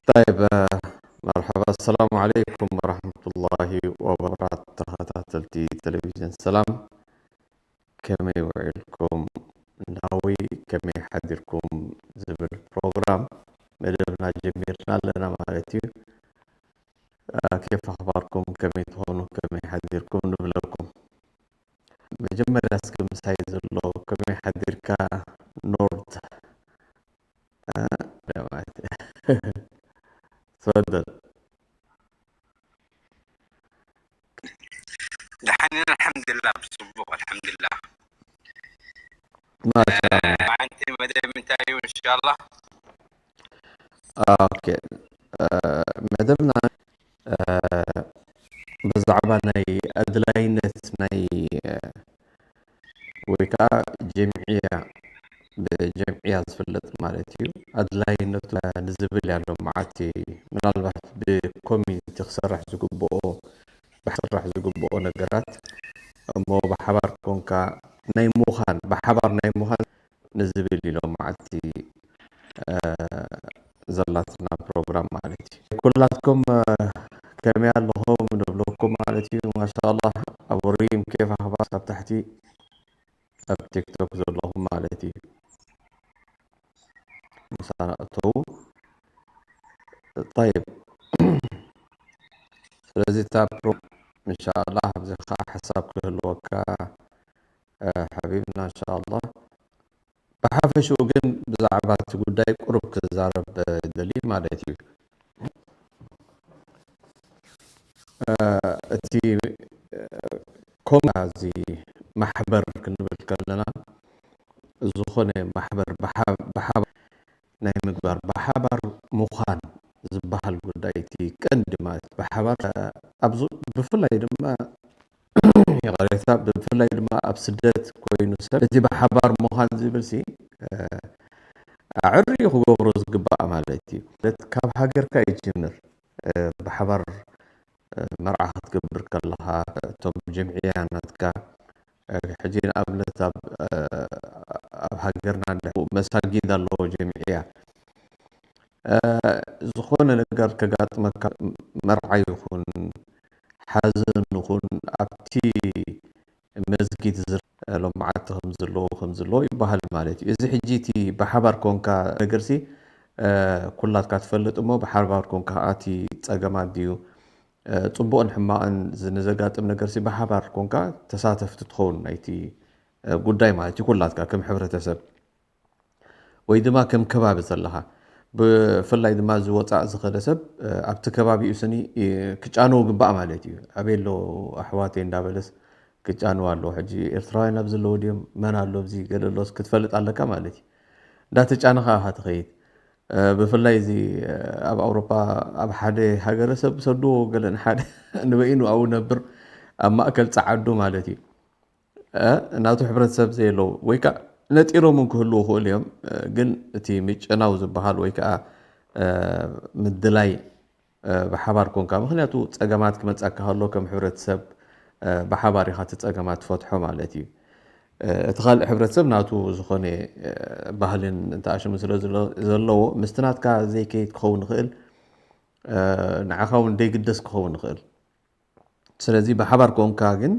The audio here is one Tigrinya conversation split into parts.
طيب، መርሓባ፣ ኣሰላሙ ዓለይኩም ወራሕመቱላሂ ወበረካቱ። ተኸታተልቲ ቴሌቪዥን ሰላም፣ ከመይ ውዒልኩም? ናዊ ከመይ ሓዲርኩም ዝብል ፕሮግራም መደብና ጀሚርና ኣለና ማለት እዩ። ኬፍ ኣኽባርኩም? ከመይ ትኾኑ? ከመይ ሓዲርኩም ንብለኩም። መጀመርያ እስከ ምሳይ ዘሎ ከመይ ሓዲርካ ኖርት? ተፈደል። ደሓን ኢና፣ ኣልሓምዱሊላህ፣ ብፅቡቕ፣ ኣልሓምዱሊላህ። ማሻኣላ። ኣንቲ መደብ እንታይ እዩ? እንሻላ። ኦኬ፣ መደብና ብዛዕባ ናይ ኣድላይነት ናይ ወይ ከዓ ጀምዕያ፣ ብጀምዕያ ዝፍለጥ ማለት እዩ። ኣድላይነቱ ንዝብል ያለው መዓልቲ፣ ምናልባት ብኮሚኒቲ ክሰርሕ ዝግብኦ፣ ክሰርሕ ዝግብኦ ነገራት እሞ ብሓባር ኮንካ ናይ ምዃን፣ ብሓባር ናይ ምዃን ንዝብል ኢሎም መዓልቲ ዘላትና ፕሮግራም ማለት እዩ። ኩላትኩም ከመይ ኣለኹም ንብለኩም ማለት እዩ። ማሻኣላህ፣ ኣብ ሪም ኬፍ ኣኽባር ካብ ታሕቲ ኣብ ቲክቶክ ዘለኹም ማለት እዩ። ምሳና እተዉ። طيب፣ ስለዚ እታ ፕሮ እንሻላ ኣብዚ ከዓ ሓሳብ ክህልወካ ሓቢብና እንሻላ። ብሓፈሽኡ ግን ብዛዕባ እቲ ጉዳይ ቁሩብ ክዛረብ ደሊ ማለት እዩ። እቲ ኮም እዚ ማሕበር ክንብል ከለና ዝኾነ ማሕበር ብሓባር ናይ ምግባር፣ ብሓባር ምዃን ዝበሃል ጉዳይ እቲ ቀንዲ ማለት ብሓባር ኣብዚ ብፍላይ ድማ ይቕሬታ፣ ብፍላይ ድማ ኣብ ስደት ኮይኑ ሰብ እቲ ብሓባር ምዃን ዝብል ሲ ኣዕርዩ ክገብሮ ዝግባእ ማለት እዩ። ማለት ካብ ሃገርካ ይጅምር። ብሓባር መርዓ ክትገብር ከለኻ እቶም ጀምዕያ ናትካ ሕጂ ንኣብነት ኣብ ኣብ ሃገርና እንድሕር መሳጊድ ኣለዎ ጀምዕያ ዝኾነ ነገር ከጋጥመካ መርዓ ይኹን ሓዘን ይኹን ኣብቲ መስጊድ ዝር ሎማዓቲ ከም ዘለዎ ከም ዘለዎ ይበሃል ማለት እዩ። እዚ ሕጂ እቲ ብሓባር ኮንካ ነገርሲ ኩላትካ ትፈልጥ እሞ ብሓባር ኮንካ እቲ ጸገማት ድዩ ጽቡቕን ሕማቕን ንዘጋጥም ነገርሲ ብሓባር ኮንካ ተሳተፍቲ ትኸውን ናይቲ ጉዳይ ማለት እዩ። ኩላትካ ከም ሕብረተሰብ ወይ ድማ ከም ከባቢ ዘለኻ ብፍላይ ድማ እዚ ወፃእ ዝኸደ ሰብ ኣብቲ ከባቢኡ ስኒ ክጫነው ግባእ ማለት እዩ። ኣበይ ኣሎ ኣሕዋተይ እንዳበለስ ክጫነው ኣለዎ። ሕጂ ኤርትራውያን ኣብ ዘለዎ ድዮም መን ኣሎ ኣብዚ ገለ ኣሎስ ክትፈልጥ ኣለካ ማለት እዩ። እንዳተጫነኻ ኢኻ ትኸይድ። ብፍላይ እዚ ኣብ ኣውሮፓ ኣብ ሓደ ሃገረሰብ ሰድዎ ገለ ንሓደ ንበይኑ ኣብኡ ነብር ኣብ ማእከል ጸዓዱ ማለት እዩ። ናቱ ሕብረተሰብ ዘየለዉ ወይ ከዓ ነጢሮም እውን ክህልዉ ይኽእሉ እዮም። ግን እቲ ምጭናው ዝበሃል ወይ ከዓ ምድላይ ብሓባር ኮንካ፣ ምክንያቱ ፀገማት ክመፃካ ከሎ ከም ሕብረተሰብ ብሓባር ኢኻ እቲ ፀገማት ትፈትሖ ማለት እዩ። እቲ ካልእ ሕብረተሰብ ናቱ ዝኾነ ባህልን እንተኣሽሙ ስለ ዘለዎ ምስቲ ናትካ ዘይከይድ ክኸውን ይኽእል፣ ንዓኻ እውን ደይግደስ ክኸውን ይኽእል። ስለዚ ብሓባር ኮንካ ግን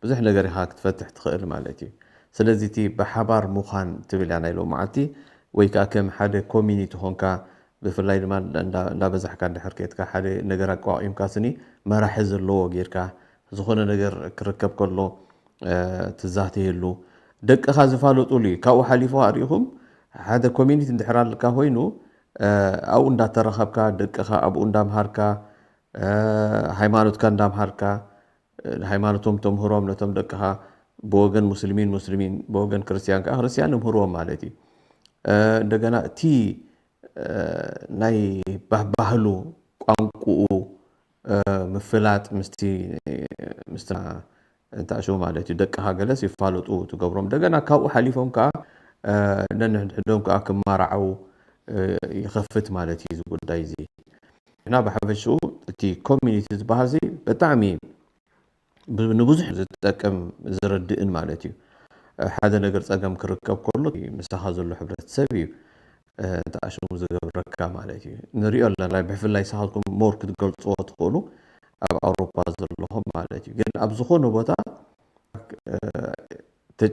ብዙሕ ነገር ኢኻ ክትፈትሕ ትኽእል ማለት እዩ። ስለዚ እቲ ብሓባር ምዃን ትብል እያ ናይ ሎማዓልቲ ወይ ከዓ ከም ሓደ ኮሚኒቲ ኮንካ ብፍላይ ድማ እንዳበዛሕካ እንድሕር ከድካ ሓደ ነገር ኣቋቒምካ ስኒ መራሒ ዘለዎ ጌርካ ዝኾነ ነገር ክርከብ ከሎ ትዛተየሉ ደቅኻ ዝፋለጡሉ እዩ። ካብኡ ሓሊፉ ኣሪኹም ሓደ ኮሚኒቲ እንድሕር ኣለካ ኮይኑ ኣብኡ እንዳተራኸብካ ደቅኻ ኣብኡ እንዳምሃርካ ሃይማኖትካ እንዳምሃርካ ሃይማኖቶም ተምህሮም ነቶም ደቅኻ ብወገን ሙስሊሚን ሙስሊሚን ብወገን ክርስትያን ከዓ ክርስትያን እምህርዎም ማለት እዩ። እንደገና እቲ ናይ ባህባህሉ ቋንቁኡ ምፍላጥ ምስቲ ምስትና እንታሽው ማለት እዩ። ደቅኻ ገለስ ይፋለጡ ትገብሮም። እንደገና ካብኡ ሓሊፎም ከዓ ነንሕድሕዶም ከዓ ክማራዓው ይኸፍት ማለት እዩ እዚ ጉዳይ እዚ። እና ብሓፈሽኡ እቲ ኮሚኒቲ ዝበሃል እዚ ብጣዕሚ ንብዙሕ ዝጠቅም ዝረድእን ማለት እዩ። ሓደ ነገር ፀገም ክርከብ ከሎ ምሳኻ ዘሎ ሕብረተሰብ እዩ ተኣሽሙ ዝገብረካ ማለት እዩ። ንሪኦ ኣለና። ብፍላይ ንስኻትኩም ሞር ክትገልፅዎ ትኽእሉ ኣብ ኣውሮፓ ዘለኹም ማለት እዩ። ግን ኣብ ዝኾነ ቦታ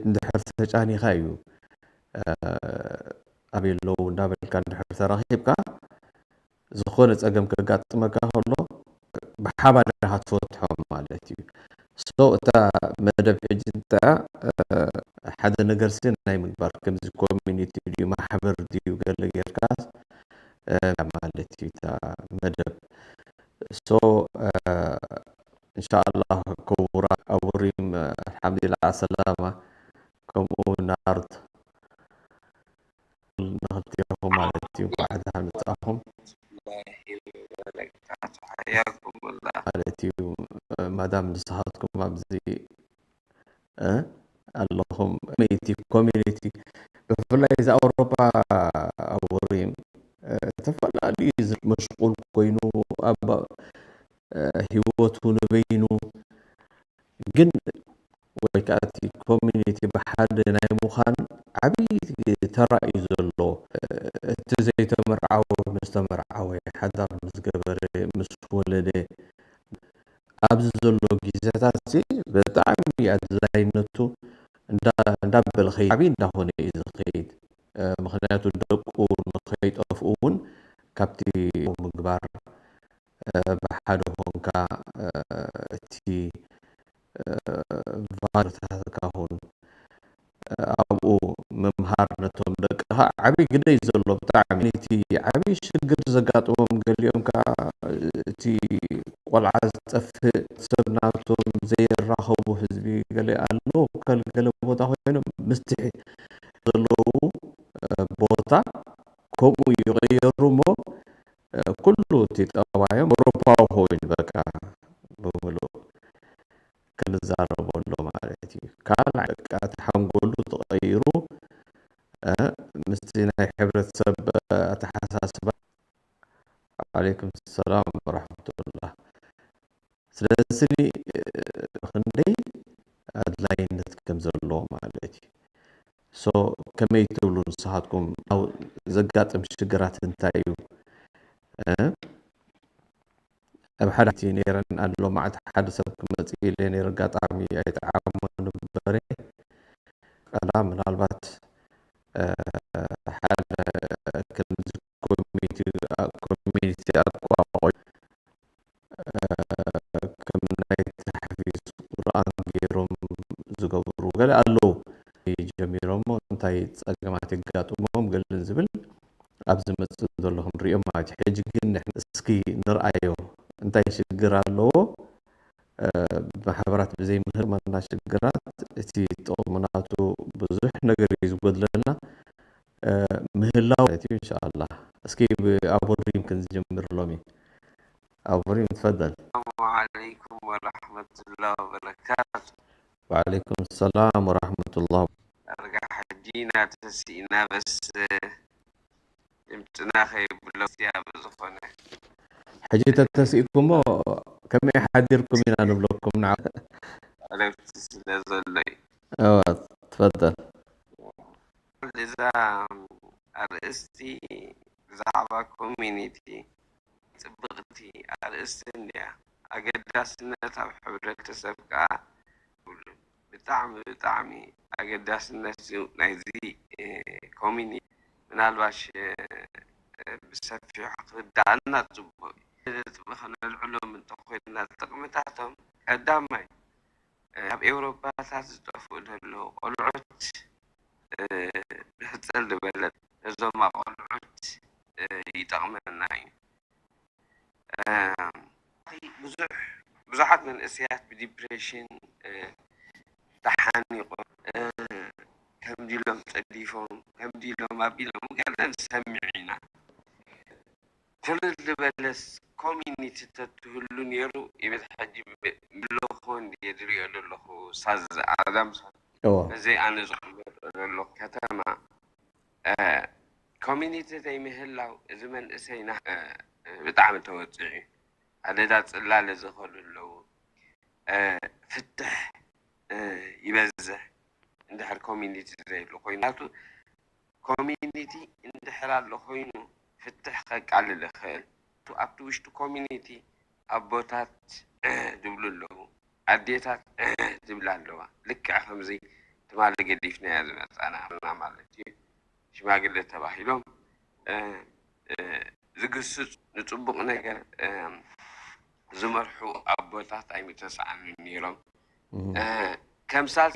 እንድሕር ተጫኒኻ እዩ ኣበይ ኣለዉ እንዳበልካ እንድሕር ተራኺብካ ዝኾነ ፀገም ከጋጥመካ ከሎ ብሓባር ኢኻ ትፈትሖም ማለት እዩ። ሶ እታ መደብ ሕጂ እንተ ሓደ ነገር ሲ ናይ ምግባር ከምዚ ኮሚኒቲ ድዩ ማሕበር ድዩ ገለ ጌርካ ማለት እዩ እታ መደብ። ሶ እንሻኣላህ ክቡራ ኣቡሪም ኣልሓምዱሊላ ሰላማ ከምኡ ናርድ ንኽልቲኹም ማለት እዩ። እንኳዕ ደሓን መጻእኹም ማለት እዩ። ማዳም ንስኻትኩም ኣብዚ ኣለኹም መይቲ ኮሚኒቲ ብፍላይ እዚ ኣውሮፓ ኣውሪም ዝተፈላለዩ መሽቁል ኮይኑ ኣብ ህይወቱ ንበይኑ ግን ወይ ከዓ እቲ ኮሚኒቲ ብሓደ ናይ ምዃን ዓብዪ ተራ እዩ ዘሎ። እቲ ዘይተመርዓወ ምስ ተመርዓወ፣ ሓዳር ምስ ገበረ፣ ምስ ወለደ ኣብዚ ዘሎ ግዜታት እዚ ብጣዕሚ ኣድላይነቱ እንዳበለ ከይድ ዓብዪ እንዳኾነ እዩ ዝኸይድ። ምኽንያቱ ደቁ ንኸይጠፍኡ እውን ካብቲ ምግባር ብሓደ ኾንካ እቲ ቫሉታትካ ኹን ኣብኡ ምምሃር ነቶም ደቅኻ ዓብዪ ግደ እዩ ዘሎ ብጣዕሚ። እቲ ዓብዪ ሽግር ዘጋጥሞም ገሊኦም ከዓ እቲ ቆልዓ ዝጠፍእ ሰብ ናቶም ዘይራኸቡ ህዝቢ ገለ ኣለዉ። ከል ገለ ቦታ ኮይኖም ምስትሒ ዘለዉ ቦታ ከምኡ ይቕየሩ እሞ ኩሉ እቲ ጠባዮም ኣውሮፓዊ ኮይኑ በቃ ብምሉእ ክንዛረበሉ ማለት እዩ። ካልኣይ በቃ እቲ ሓንጎሉ ተቐይሩ ምስቲ ናይ ሕብረተሰብ ኣተሓሳስባ። ዓለይኩም ሰላም ወራሕመቱላህ። ስለዚ ክንደይ ኣድላይነት ከም ዘለዎ ማለት እዩ። ሶ ከመይ ትብሉ ንስኻትኩም ዘጋጥም ሽግራት እንታይ እዩ? ኣብ ሓደ እቲ ነይረን ኣሎ መዓት ሓደ ሰብ ክመፅእ ኢለ ነይረ ኣጋጣሚ ኣይጠዓሞ ንበረ ቀላ ምናልባት ሓደ ከምዚ ኮሚኒቲ ኣቋቑ ከም ናይ ተሕፊዝ ቁርኣን ገይሮም ዝገብሩ ገለ ኣለዉ። ጀሚሮሞ እንታይ ጸገማት የጋጥሞም ገለን ዝብል ኣብ ዝመጽእ ዘሎ ክንሪኦ ማለት እዩ። ሕጂ ግን እስኪ ንርኣዮ እንታይ ሽግር ኣለዎ። ማሕበራት ብዘይምህር መና ሽግራት እቲ ጥቕሚ ናቱ ብዙሕ ነገር እዩ ዝጎድለና። ምህላው ማለት እዩ። እንሻኣላ እስኪ ብኣቦሪም ክንዝጀምር ሎሚ። ኣቦሪም ትፈደል። السلام عليكم ورحمة الله وبركاته. وعليكم السلام ورحمة الله. ኣርጋ ሕጂ ኢና ተሲእና በስ ድምፅና ከይብሎ እያ ብዝኾነ ሕጂ ተተሲእኩሞ ከመይ ሓዲርኩም ኢና ንብለኩም ንዓ ዕረፍቲ ስለ ዘሎ እዩ። እዋ ትፈደል። እዛ ኣርእስቲ ብዛዕባ ኮሚኒቲ ፅብቕቲ ኣርእስቲ እንድያ። ኣገዳስነት ኣብ ሕብረተሰብ ከዓ ብጣዕሚ ብጣዕሚ ኣገዳስነት እዩ ናይዚ ኮሚኒ ምናልባሽ ብሰፊሑ ክርዳእና ፅቡቅ እዩ። ነጥቢ ከነልዕሎም እንተኮይንና ጥቅምታቶም ቀዳማይ ኣብ ኤውሮፓታት ዝጠፍኡ ዘለዉ ቆልዑት ብሕፀል ዝበለ ነዞማ ቆልዑት ይጠቅመና እዩ። ብዙሕ ብዙሓት መንእሰያት ብዲፕሬሽን ተሓኒቆም ከምዚ ኢሎም ፀዲፎም ከምዚ ኢሎም ኣቢሎም ገለ ንሰምዕ ኢና። ትርር ዝበለስ ኮሚኒቲ ተትህሉ ነይሩ ይብል። ሕጂ ብ-፣ ብለኹ እንድየ ዝሪኦ ዘለኹ ሳዝ ኣዳም ሳዝ። እዎ። በዘይ ኣነ ዝቕመጦ ዘለኹ ከተማ፣ እ፣ ኮሚኒቲ ዘይምህላው እዚ መንእሰይና፣ እ፣ እ፣ ብጣዕሚ ተወፂዑ እዩ። ኣደዳ ፅላለ ዝኸሉ ኣለዉ። እ፣ ፍትሕ፣ እ፣ ይበዝሕ እንድሕር ኮሚኒቲ ዘይህሉ ኮይኑ። ምኽንያቱ ኮሚኒቲ እንድሕር ኣሎ ኮይኑ ፍትሕ ከቃልል ይኽእል። ኣብቲ ውሽጢ ኮሚኒቲ ኣቦታት ዝብሉ ኣለዉ፣ ኣዴታት ዝብላ ኣለዋ። ልክዕ ከምዚ ትማሊ ገዲፍናዮ ዝመፃና ማለት እዩ። ሽማግለ ተባሂሎም፣ እ፣ እ፣ ዝግስጹ፣ ንጽቡቕ ነገር፣ እ፣ ዝመርሑ ኣቦታት ኣይምተሰኣኑን ነይሮም። እም። እ፣ ከምሳሌ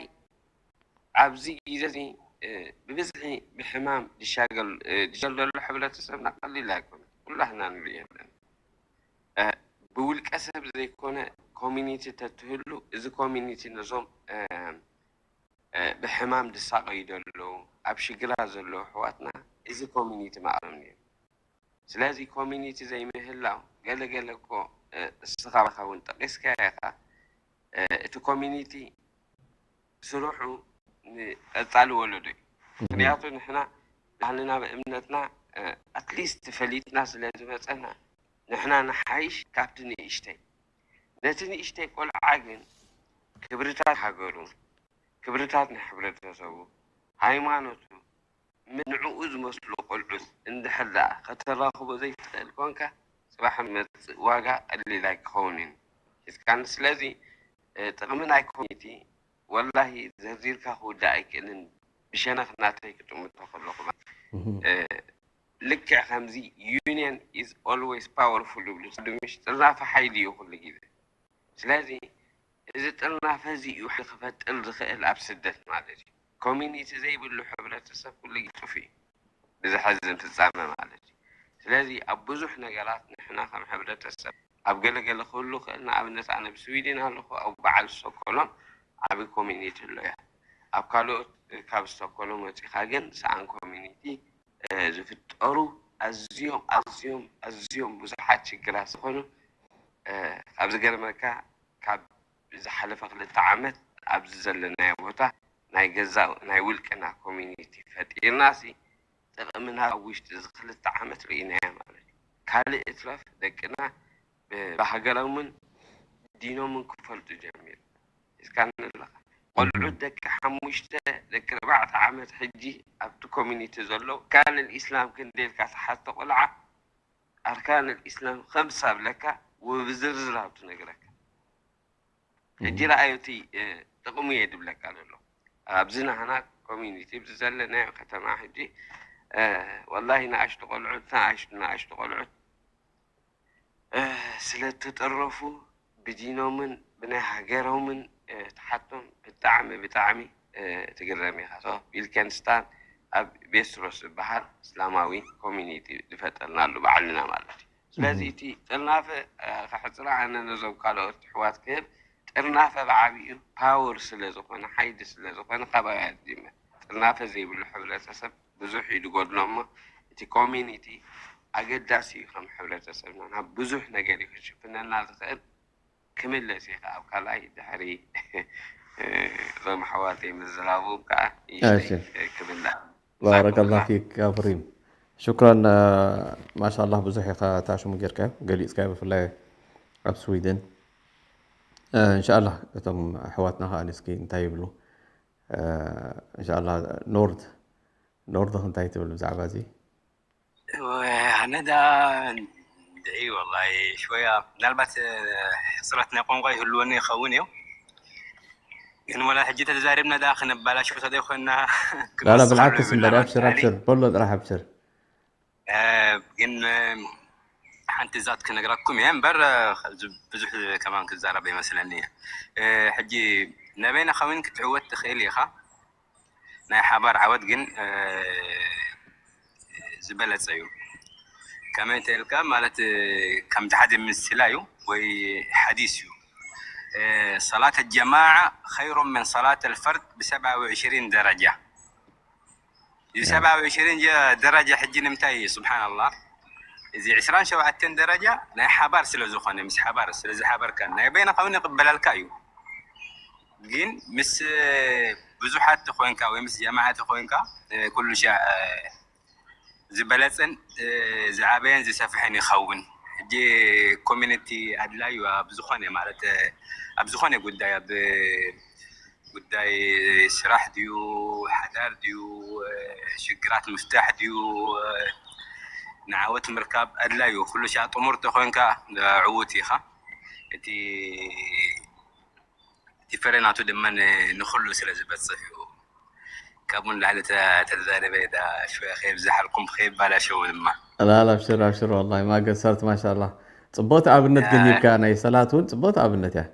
ኣብዚ ግዜ እዚ፣ እ፣ ብብዝሒ ብሕማም ዝሻገል፣ እ፣ ዝሻገል ዘሎ ሕብረተሰብና ቀሊል ኣይኮነን። ኩላህና ንርእዮ ኣለና። እ፣ ብውልቀ ሰብ ዘይኮነ ኮሚኒቲ ተትህሉ፣ እዚ ኮሚኒቲ ነዞም፣ እ፣ እ፣ ብሕማም ዝሳቐዩ ዘለዉ፣ ኣብ ሽግራት ዘለዉ ኣሕዋትና እዚ ኮሚኒቲ መቐሎም ነይሩ። ስለዚ ኮሚኒቲ ዘይምህላው፣ ገለ ገለ እኮ፣ እ፣ እስኻ ባኻ እውን ጠቒስካዮ ኢኻ፣ እ፣ እቲ ኮሚኒቲ ስርሑ ንቐጻሊ ወለዶ እዩ። እም። ምኽንያቱ ንሕና ባህልና ብእምነትና፣ እ፣ ኣትሊስት ፈሊጥና ስለ ዝመጸና፣ ንሕና ንሓይሽ ካብቲ ንእሽተይ። ነቲ ንእሽተይ ቆልዓ ግን ክብርታት ሃገሩ፣ ክብርታት ናይ ሕብረተሰቡ፣ ሃይማኖቱ፣ ም-፣ ንዕኡ ዝመስሉ ቆልዑት እንድሕር ደኣ ከተራኽቦ ዘይትኽእል ኮንካ፣ ጽባሕ መጽእ ዋጋ ቀሊል ኣይክኸውንን እዩ። ሒዝካኒ። ስለዚ፣ እ፣ ጥቕሚ ናይ ኮሚኒቲ ወላሂ ዘርዚርካ ክውዳእ ኣይክእልን። ብሸነኽ ናተይ ክጥምቶ ከለኹ ማለት፣ እህ። እ፣ ልክዕ ከምዚ ዩኒየን ኢዝ ኦልዌይስ ፓወርፉል ይብሉ። ምሽ ጥርናፈ ሓይሊ እዩ ኩሉ ግዜ። ስለዚ እዚ ጥርናፈ እዚ እዩ ሓይሊ ክፈጥር ዝኽእል ኣብ ስደት ማለት እዩ። ኮሚኒቲ ዘይብሉ ሕብረተሰብ ኩሉ ግዜ ጥፉእ እዩ። ብዘሕዝን ፍጻመ ማለት እዩ። ስለዚ ኣብ ብዙሕ ነገራት ንሕና ከም ሕብረተሰብ ኣብ ገለገለ ክህሉ ክእል። ንኣብነት ኣነ ብስዊድን ኣለኹ፣ ኣብ በዓል ስቶኮሎም ዓቢ ኮሚኒቲ ኣሎ እያ። ኣብ ካልኦት ካብ ስቶኮሎም ወጺኻ ግን ሰኣን ኮሚኒቲ፣ እ፣ ዝፍጠሩ ኣዝዮም፣ ኣዝዮም፣ ኣዝዮም ብዙሓት ሽግራት ዝኾኑ፣ እ፣ ካብ ዝገርመካ ካብ ዝሓለፈ ክልተ ዓመት ኣብዚ ዘለናዮ ቦታ ናይ ገዛ ናይ ውልቅና ኮሚኒቲ ፈጢርና ሲ ጥቕምና ኣብ ውሽጢ እዚ ክልተ ዓመት ርኢናዮ ማለት እዩ። ካልእ እትረፍ ደቅና ብ-፣ ብሃገሮምን ዲኖምን ክፈልጡ ጀሚሩ። ሒዝካኒ ኣለኻ። ቆልዑት እም። ደቂ ሓሙሽተ፣ ደቂ ኣርባዕተ ዓመት ሕጂ ኣብቲ ኮሚኒቲ ዘለዉ፣ ኣርካን ልኢስላም ክንደይ ኢልካ ትሓቶ ቆልዓ፣ ኣርካን ልኢስላም ከምሳ ብለካ ወብዝርዝር ኣብ ትነግረካ። ሕጂ እም። ረኣዮ እቲ፣ እ፣ ጥቕሙ እየ ድብለካ ዘሎ። ኣብዚ ናህና ኮሚኒቲ፣ ኣብዚ ዘለናዮ ከተማ ሕጂ፣ እ፣ ወላሂ ንኣሽቱ ቆልዑት፣ ንኣሽቱ፣ ንኣሽቱ ቆልዑት እ፣ ስለ እተጠረፉ ብዲኖምን ብናይ ሃገሮምን፣ እ፣ ትሓቶም ብጣዕሚ፣ ብጣዕሚ፣ እ፣ ትግረም ኢኻ። ሶ ቢልከንስታን ኣብ ቤስትሮስ ዝበሃል እስላማዊ ኮሚኒቲ ዝፈጠርናሉ ባዕልና ማለት እዩ። ስለዚ እህ። እቲ ጥርናፈ፣ እ፣ ከሕጽራ ኣነ ነዞም ካልኦት ኣሕዋት ክህብ፣ ጥርናፈ ብዓቢኡ ፓወር ስለ ዝኾነ፣ ሓይሊ ስለ ዝኾነ፣ ካባይ ኣያ ትጅመር። ጥርናፈ ዘይብሉ ሕብረተሰብ ብዙሕ እዩ ዝጎድሎ እሞ፣ እቲ ኮሚኒቲ ኣገዳሲ እዩ። ከም ሕብረተሰብና ናብ ብዙሕ ነገር እዩ ክሽፍነልና ዝኽእል። ክምለስ እዩ ከኣ ኣብ ካልኣይ ድሕሪ፣ እ፣ እዞም ኣሕዋተይ ምዝራቦም ከኣ እሺ። ይሽተይ ክብል። ባረከላህ ፊክ ኣፍሪም። ሽክራን፣ እ፣ ማሻላህ ብዙሕ ኢኻ ታሽሙ ጌርካዮ፣ ገሊጽካዮ ብፍላይ ኣብ ስዊድን። እ፣ እንሻኣላህ እቶም ኣሕዋትና ከኣ እስኪ እንታይ ይብሉ? እ፣ እንሻኣላህ ኖርድ፣ ኖርድ እንታይ ትብል ብዛዕባ እዚ? ኣነ ዳ እንድዒ ወላሂ ሽወያ ምናልባት፣ እ፣ ሕጽረት ናይ ቋንቋ ይህልወኒ ይኸውን እዩ። ግን ወላ ሕጂ ተተዛሪብና ዳ ክነባላሽው ተደይኮንና ላላ ክመሰኻሉ ብልዓክስ እምበር ይብላ ኣብሽር፣ ማለት ኣብሽር፣ በሎ ጥራሕ ኣብሽር። እ፣ ግን፣ እ፣ ሓንቲ ዛት ክነግራኩም እየ እምበር፣ እ፣ ብዙሕ ከማን ክዛረብ ይመስለኒ እየ። እ፣ ሕጂ ናበይና ከዊን ክትዕወት ትኽእል ኢኻ። ናይ ሓባር ዓወት ግን፣ እ፣ ዝበለጸ እዩ። ከመይ እንተ ኢልካ ማለት፣ እ፣ ከምቲ ሓደ ምስላ እዩ ወይ ሓዲስ እዩ። እ፣ ሰላት ጀማዓ ኸይሩ ምን ሰላት ኣልፈርድ ብሰብዓ ወዕሽሪን ደረጃ። እዚ ያ። ሰብዓ ወዕሽሪን ጀ-፣ ደረጃ ሕጂ ንምንታይ እዩ? ስብሓንላህ። እዚ ዕስራን ሸውዓተን ደረጃ ናይ ሓባር ስለ ዝኾነ፣ ምስ ሓባር ስለ ዝሓበርካ ናይ በይንኻ እውን ይቕበለልካ እዩ። ግን ምስ ብዙሓት ተኾይንካ ወይ ምስ ጀማዓ ተኾይንካ፣ ኩሉ ሻዕ ዝበለፅን ዝዓበየን ዝሰፍሐን ይኸውን። ሕጂ ኮሚኒቲ ኣድላዩ ኣብ ዝኾነ ማለት ኣብ ዝኾነ ጉዳይ ኣብ ጉዳይ ስራሕ ድዩ፣ ሓዳር ድዩ፣ ሽግራት ምፍታሕ ድዩ፣ ንዓወት ምርካብ ኣድላዩ። ኩሉ ሻ ጥሙር ተኾይንካ ዕዉት ኢኻ። እቲ እቲ ፍረ ናቱ ድማ ንኹሉ ስለ ዝበፅሕ እዩ። ካብኡ ንላዕሊ ተዛሪበ ዳ ሽወያ ከየብዝሓልኩም ከየባላሸው ድማ ላላ ኣብሽር ኣብሽር ወላሂ ማገሰርት ማሻላ። ፅቡቅ ኣብነት ግን ሂብካ ናይ ሰላት እውን ፅቡቅ ኣብነት እያ።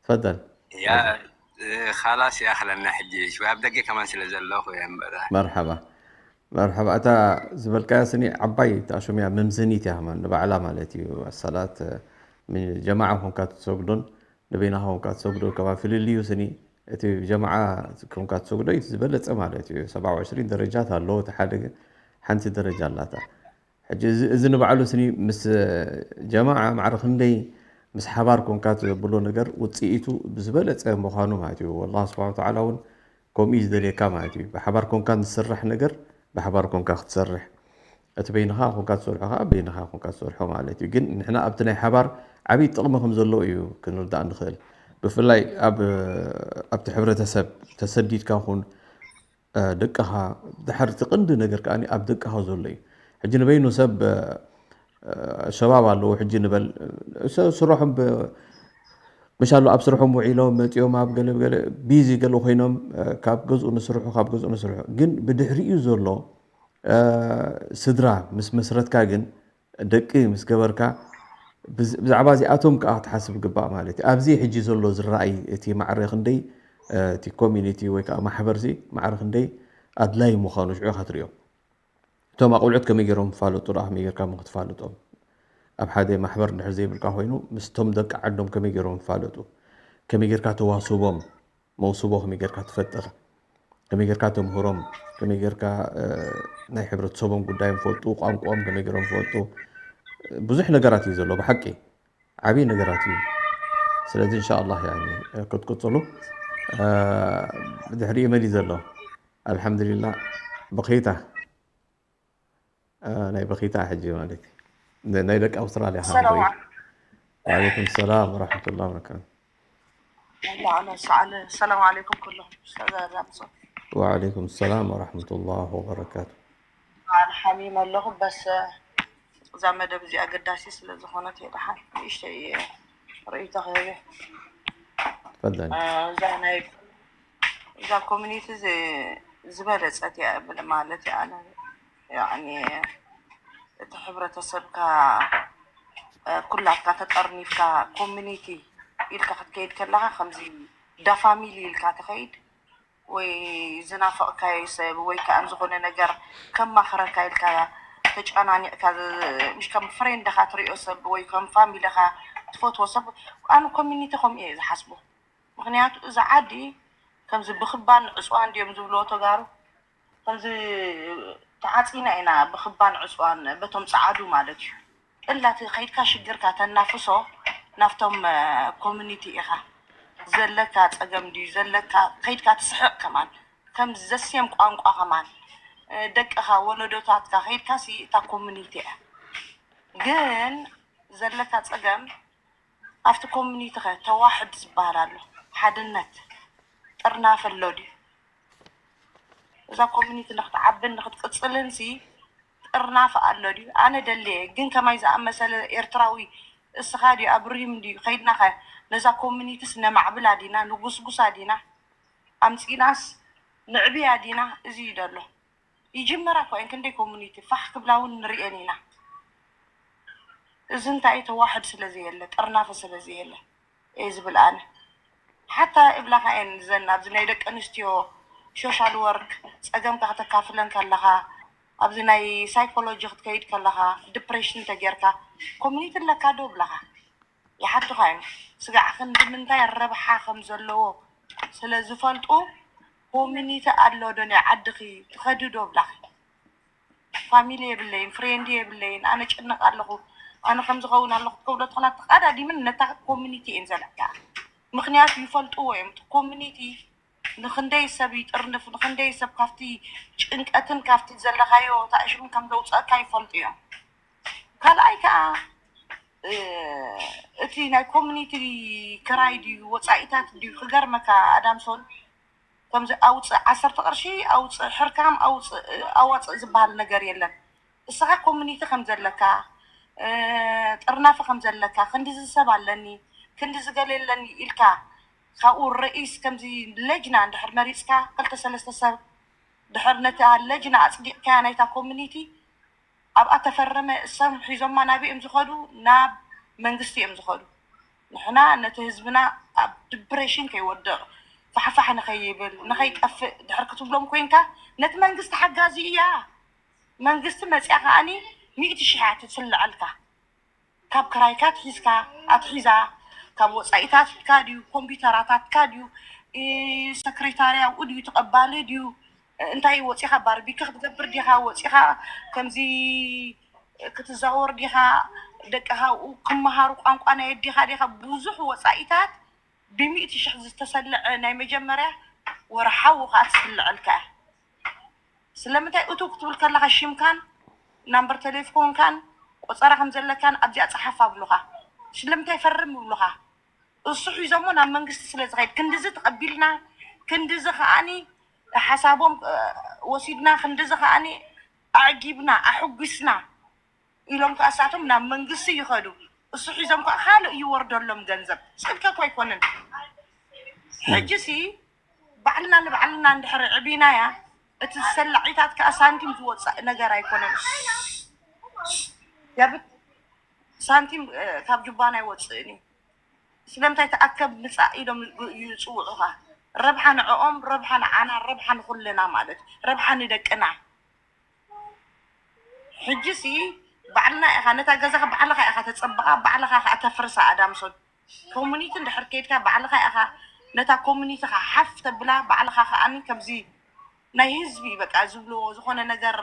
ትፈደል። ያ ካላስ ይኣኽለና ሕጂ ሽወያ ኣብ ደገ ከማን ስለ ዘለኹ እየ እምበር። መርሓባ መርሓባ። እታ ዝበልካያ ስኒ ዓባይ እታ ሹምያ መምዘኒት እያ ከማን ንባዕላ ማለት እዩ። ሰላት ጀማዓ ኮንካ ትሰግዶን ንበይናኻ ኮንካ ትሰግዶ ከማን ፍልልዩ ስኒ እቲ ጀማዓ ኮንካ ትሰግዶ እዩ ዝበለፀ ማለት እዩ። ሰብዓ ወዕሽሪን ደረጃት ኣለዎ። እቲ ሓደ ግን ሓንቲ ደረጃ ኣላታ። ሕጂ እዚ ንባዕሉ ስኒ ምስ ጀማዓ ማዕረ ክንደይ ምስ ሓባር ኮንካ ትብሎ ነገር ውፅኢቱ ብዝበለፀ ምዃኑ ማለት እዩ። ኣላህ ስብሓን ወተዓላ እውን ከምኡ እዩ ዝደልየካ ማለት እዩ። ብሓባር ኮንካ ዝስራሕ ነገር ብሓባር ኮንካ ክትሰርሕ፣ እቲ በይንኻ ኮንካ ትሰርሖ ከዓ በይንኻ ኮንካ ትሰርሖ ማለት እዩ። ግን ንሕና ኣብቲ ናይ ሓባር ዓብዪ ጥቕሚ ከም ዘለዎ እዩ ክንርዳእ ንኽእል። ብፍላይ ኣብቲ ሕብረተሰብ ተሰዲድካ ኹን ደቅኻ ድሓር እቲ ቅንዲ ነገር ከዓ ኣብ ደቅኻ ዘሎ እዩ። ሕጂ ንበይኑ ሰብ ሸባብ ኣለዎ ሕጂ ንበል ስርሖም መሻሉ ኣብ ስርሖም ውዒሎም መፂኦም ኣብ ገለ ገለ ቢዚ ገለ ኮይኖም ካብ ገዝኡ ንስርሑ ካብ ገዝኡ ንስርሑ ግን ብድሕሪኡ ዘሎ ስድራ ምስ መስረትካ ግን ደቂ ምስ ገበርካ ብዛዕባ እዚኣቶም ከዓ ክትሓስብ ግባእ ማለት እዩ። ኣብዚ ሕጂ ዘሎ ዝረኣይ እቲ ማዕረ ክንደይ እቲ ኮሚኒቲ ወይ ከዓ ማሕበር ሲ ማዕረ ክንደይ ኣድላይ ምዃኑ ሽዑ ኢኻ ትሪኦ። እቶም ኣቆልዑት ከመይ ገይሮም ይፋለጡ ደኣ ከመይ ጌርካ እሞ ክትፋልጦም ኣብ ሓደ ማሕበር እንድሕር ዘይብልካ ኮይኑ ምስቶም ደቂ ዓዶም ከመይ ገይሮም ይፋለጡ ከመይ ጌርካ ተዋስቦም መውስቦ ከመይ ጌርካ ትፈጥር ከመይ ጌርካ ተምህሮም ከመይ ጌርካ ናይ ሕብረተሰቦም ጉዳይ ፈልጡ ቋንቋኦም ከመይ ገይሮም ፈልጡ ብዙሕ ነገራት እዩ ዘሎ ብሓቂ ዓብዪ ነገራት እዩ። ስለዚ እንሻ ኣላህ ክትቅፅሉ ድሕሪኡ መን እዩ ዘሎ? ኣልሓምዱሊላ በኺታ ናይ በኺታ ሕጂ ማለት ናይ ደቂ ኣውስትራልያ ወዓለይኩም ሰላም ወረሕመቱላ በረካቱ። ሰላም ዓለይኩም ኩሎም። ወዓለይኩም ሰላም ወረሕመቱላ ወበረካቱ። በዓል ሓሚም ኣለኹ በስ እዛ መደብ እዚኣ ኣገዳሲ ስለ ዝኾነት እየ ደሓን ንእሽተይ ርእይቶ ክህብ እየ። ተፈደል። እዛ ናይ እዛ ኮሚኒቲ ዝበለፀት እያ እብል ማለት እየ ኣነ ያኒ እቲ ሕብረተሰብካ ኩላትካ ተጠርኒፍካ ኮሚኒቲ ኢልካ ክትከይድ ከለካ ከምዚ ዳፋሚሊ ኢልካ ትኸይድ ወይ ዝናፈቕካዮ ሰብ ወይ ከዓ ዝኾነ ነገር ከማኽረካ ኢልካ ተጨናኒቕካ ምሽ ከም ፍሬንድኻ ትሪኦ ሰብ ወይ ከም ፋሚልኻ ትፈትዎ ሰብ ኣነ ኮሚኒቲ ከምኡ እየ ዝሓስቦ። ምክንያቱ እዚ ዓዲ ከምዚ ብክባን ዕፅዋን ድዮም ዝብልዎ ተጋሩ ከምዚ ተዓፂና ኢና ብክባን ዕፅዋን በቶም ፀዓዱ ማለት እዩ። እላ እቲ ከይድካ ሽግርካ ተናፍሶ ናብቶም ኮሚኒቲ ኢኻ ዘለካ ፀገም ድዩ ዘለካ ከይድካ ትስሕቕ ከማን ከም ዘስየም ቋንቋ ከማን ደቅኻ ወለዶታትካ ከይድካ ሲ እታ ኮሚኒቲ እያ ግን ዘለካ ፀገም ኣብቲ ኮሚኒቲ ከ ተዋሕድ ዝበሃል ኣሎ ሓድነት ጥርናፈ ኣሎ ድዩ እዛ ኮሚኒቲ ንክትዓብን ንክትቅፅልን ሲ ጥርናፈ ኣሎ ድዩ ኣነ ደልየ ግን ከማይ ዝኣመሰለ ኤርትራዊ እስኻ ድዩ ኣብ ሪም ድዩ ከይድና ከ ነዛ ኮሚኒቲስ ነማዕብላ ዲና ንጉስጉሳ ዲና ኣምፂናስ ንዕብያ ዲና እዚ እዩ ደሎ ይጅመራ እኮ እየን ክንደይ ኮሚኒቲ ፋሕ ክብላ እውን ንሪኤን ኢና እዚ እንታይ ተዋሕድ ስለ ዘየለ ጥርናፈ ስለ ዘየለ እየ ዝብል ኣነ ሓታ እብላኻ እየን ዘን ኣብዚ ናይ ደቂ ኣንስትዮ ሶሻል ወርክ ፀገምካ ከተካፍለን ከለኻ ኣብዚ ናይ ሳይኮሎጂ ክትከይድ ከለኻ ዲፕሬሽን ተጌርካ ኮሚኒቲ ኣለካ ዶ እብላኻ ይሓቱኻ እዮም ስጋዕ ክንዲ ምንታይ ረብሓ ከም ዘለዎ ስለ ዝፈልጡ ኮሚኒቲ ኣሎ ዶ ናይ ዓድኺ ትኸዲ ዶ እብላኺ ፋሚሊ የብለይን፣ ፍሬንድ የብለይን፣ ኣነ ጭነቕ ኣለኹ፣ ኣነ ከም ዝኸውን ኣለኹ ትከብሎ ትኾና ተቓዳዲምን ነታ ኮሚኒቲ እየን ዘለካ። ምክንያቱ ይፈልጥዎ እዮም። እቲ ኮሚኒቲ ንክንደይ ሰብ ይጥርንፍ፣ ንክንደይ ሰብ ካብቲ ጭንቀትን ካብቲ ዘለካዮ ታእሽምን ከም ዘውፅአካ ይፈልጡ እዮም። ካልኣይ ከዓ እቲ ናይ ኮሚኒቲ ክራይ ድዩ ወፃኢታት ድዩ ክገርመካ ኣዳምሶን፣ ከምዚ ኣውፅእ ዓሰርተ ቅርሺ ኣውፅእ ሕርካም ኣውፅእ ኣዋፅእ ዝበሃል ነገር የለን። እስኻ ኮሚኒቲ ከም ዘለካ፣ ጥርናፈ ከም ዘለካ፣ ክንዲ ዝሰብ ኣለኒ፣ ክንዲ ዝገለ ኣለኒ ኢልካ ካብኡ ርኢስ ከምዚ ለጅና እንድሕር መሪፅካ ክልተ ሰለስተ ሰብ ድሕር ነታ ለጅና ኣፅዲቕካያ ናይታ ኮሚኒቲ ኣብኣ ተፈረመ እሶም ሒዞማ ናብ እዮም ዝኸዱ? ናብ መንግስቲ እዮም ዝኸዱ። ንሕና ነቲ ህዝብና ኣብ ዲፕሬሽን ከይወድቕ ፋሕፋሕ ንኸይብል ንኸይጠፍእ ድሕር ክትብሎም ኮይንካ ነቲ መንግስቲ ሓጋዚ እያ። መንግስቲ መፅያ ከዓኒ ሚእቲ ሽሕ እያ ትስልዐልካ። ካብ ክራይካ ኣትሒዝካ ኣትሒዛ ካብ ወፃኢታትካ ድዩ ኮምፒውተራታትካ ድዩ ሰክሬታርያ ኣብኡ ድዩ ተቐባሊ ድዩ እንታይ ወፂኻ ባርቢኪ ክትገብር ዲኻ ወፂኻ ከምዚ ክትዛወር ዲኻ ደቅኻ ኣብኡ ክመሃሩ ቋንቋ ናይ ኣዴኻ ዲኻ ብዙሕ ወፃኢታት ብሚእቲ ሽሕ ዝተሰልዐ ናይ መጀመርያ ወርሓዊ ከዓ ትስልዐልካ እያ። ስለምንታይ እቱ ክትብል ከለኻ ሽምካን ናምበር ቴሌፎንካን ቆፀራ ከም ዘለካን ኣብዚኣ ፀሓፍ ኣብሉኻ። ስለምንታይ ፈርም ይብሉኻ? እሱ ሒዞሞ ናብ መንግስቲ ስለ ዝኸይድ ክንድዚ ተቐቢልና ክንድዚ ከዓኒ ሓሳቦም ወሲድና ክንድዚ ከዓኒ ኣዕጊብና ኣሕጒስና ኢሎም ከዓ እሳቶም ናብ መንግስቲ ይኸዱ። እሱ ሒዞም ከዓ ካልእ ይወርደሎም ገንዘብ ፅልከ እኮ ኣይኮነን። ሕጂ ሲ ባዕልና ንባዕልና እንድሕር ዕቢናያ እቲ ሰላዒታት ከዓ ሳንቲም ዝወፅእ ነገር ኣይኮነን። ያብት ሳንቲም ካብ ጁባና ኣይወፅእን እዩ። ስለምንታይ ተኣከብ ምፃእ ኢሎም ይፅውዑኻ። ረብሓ ንዕኦም፣ ረብሓ ንዓና፣ ረብሓ ንኩልና ማለት ረብሓ ንደቅና። ሕጂ ሲ ባዕልና ኢኻ ነታ ገዛኻ ባዕልኻ ኢኻ ተፀብቓ፣ ባዕልኻ ከዓ ተፍርሳ ኣዳምሶን። ኮሚኒቲ እንድሕር ከይድካ ባዕልኻ ኢኻ ነታ ኮሚኒቲ ከዓ ሓፍ ተብላ፣ ባዕልኻ ከዓኒ ከምዚ ናይ ህዝቢ በቃ ዝብልዎ ዝኾነ ነገር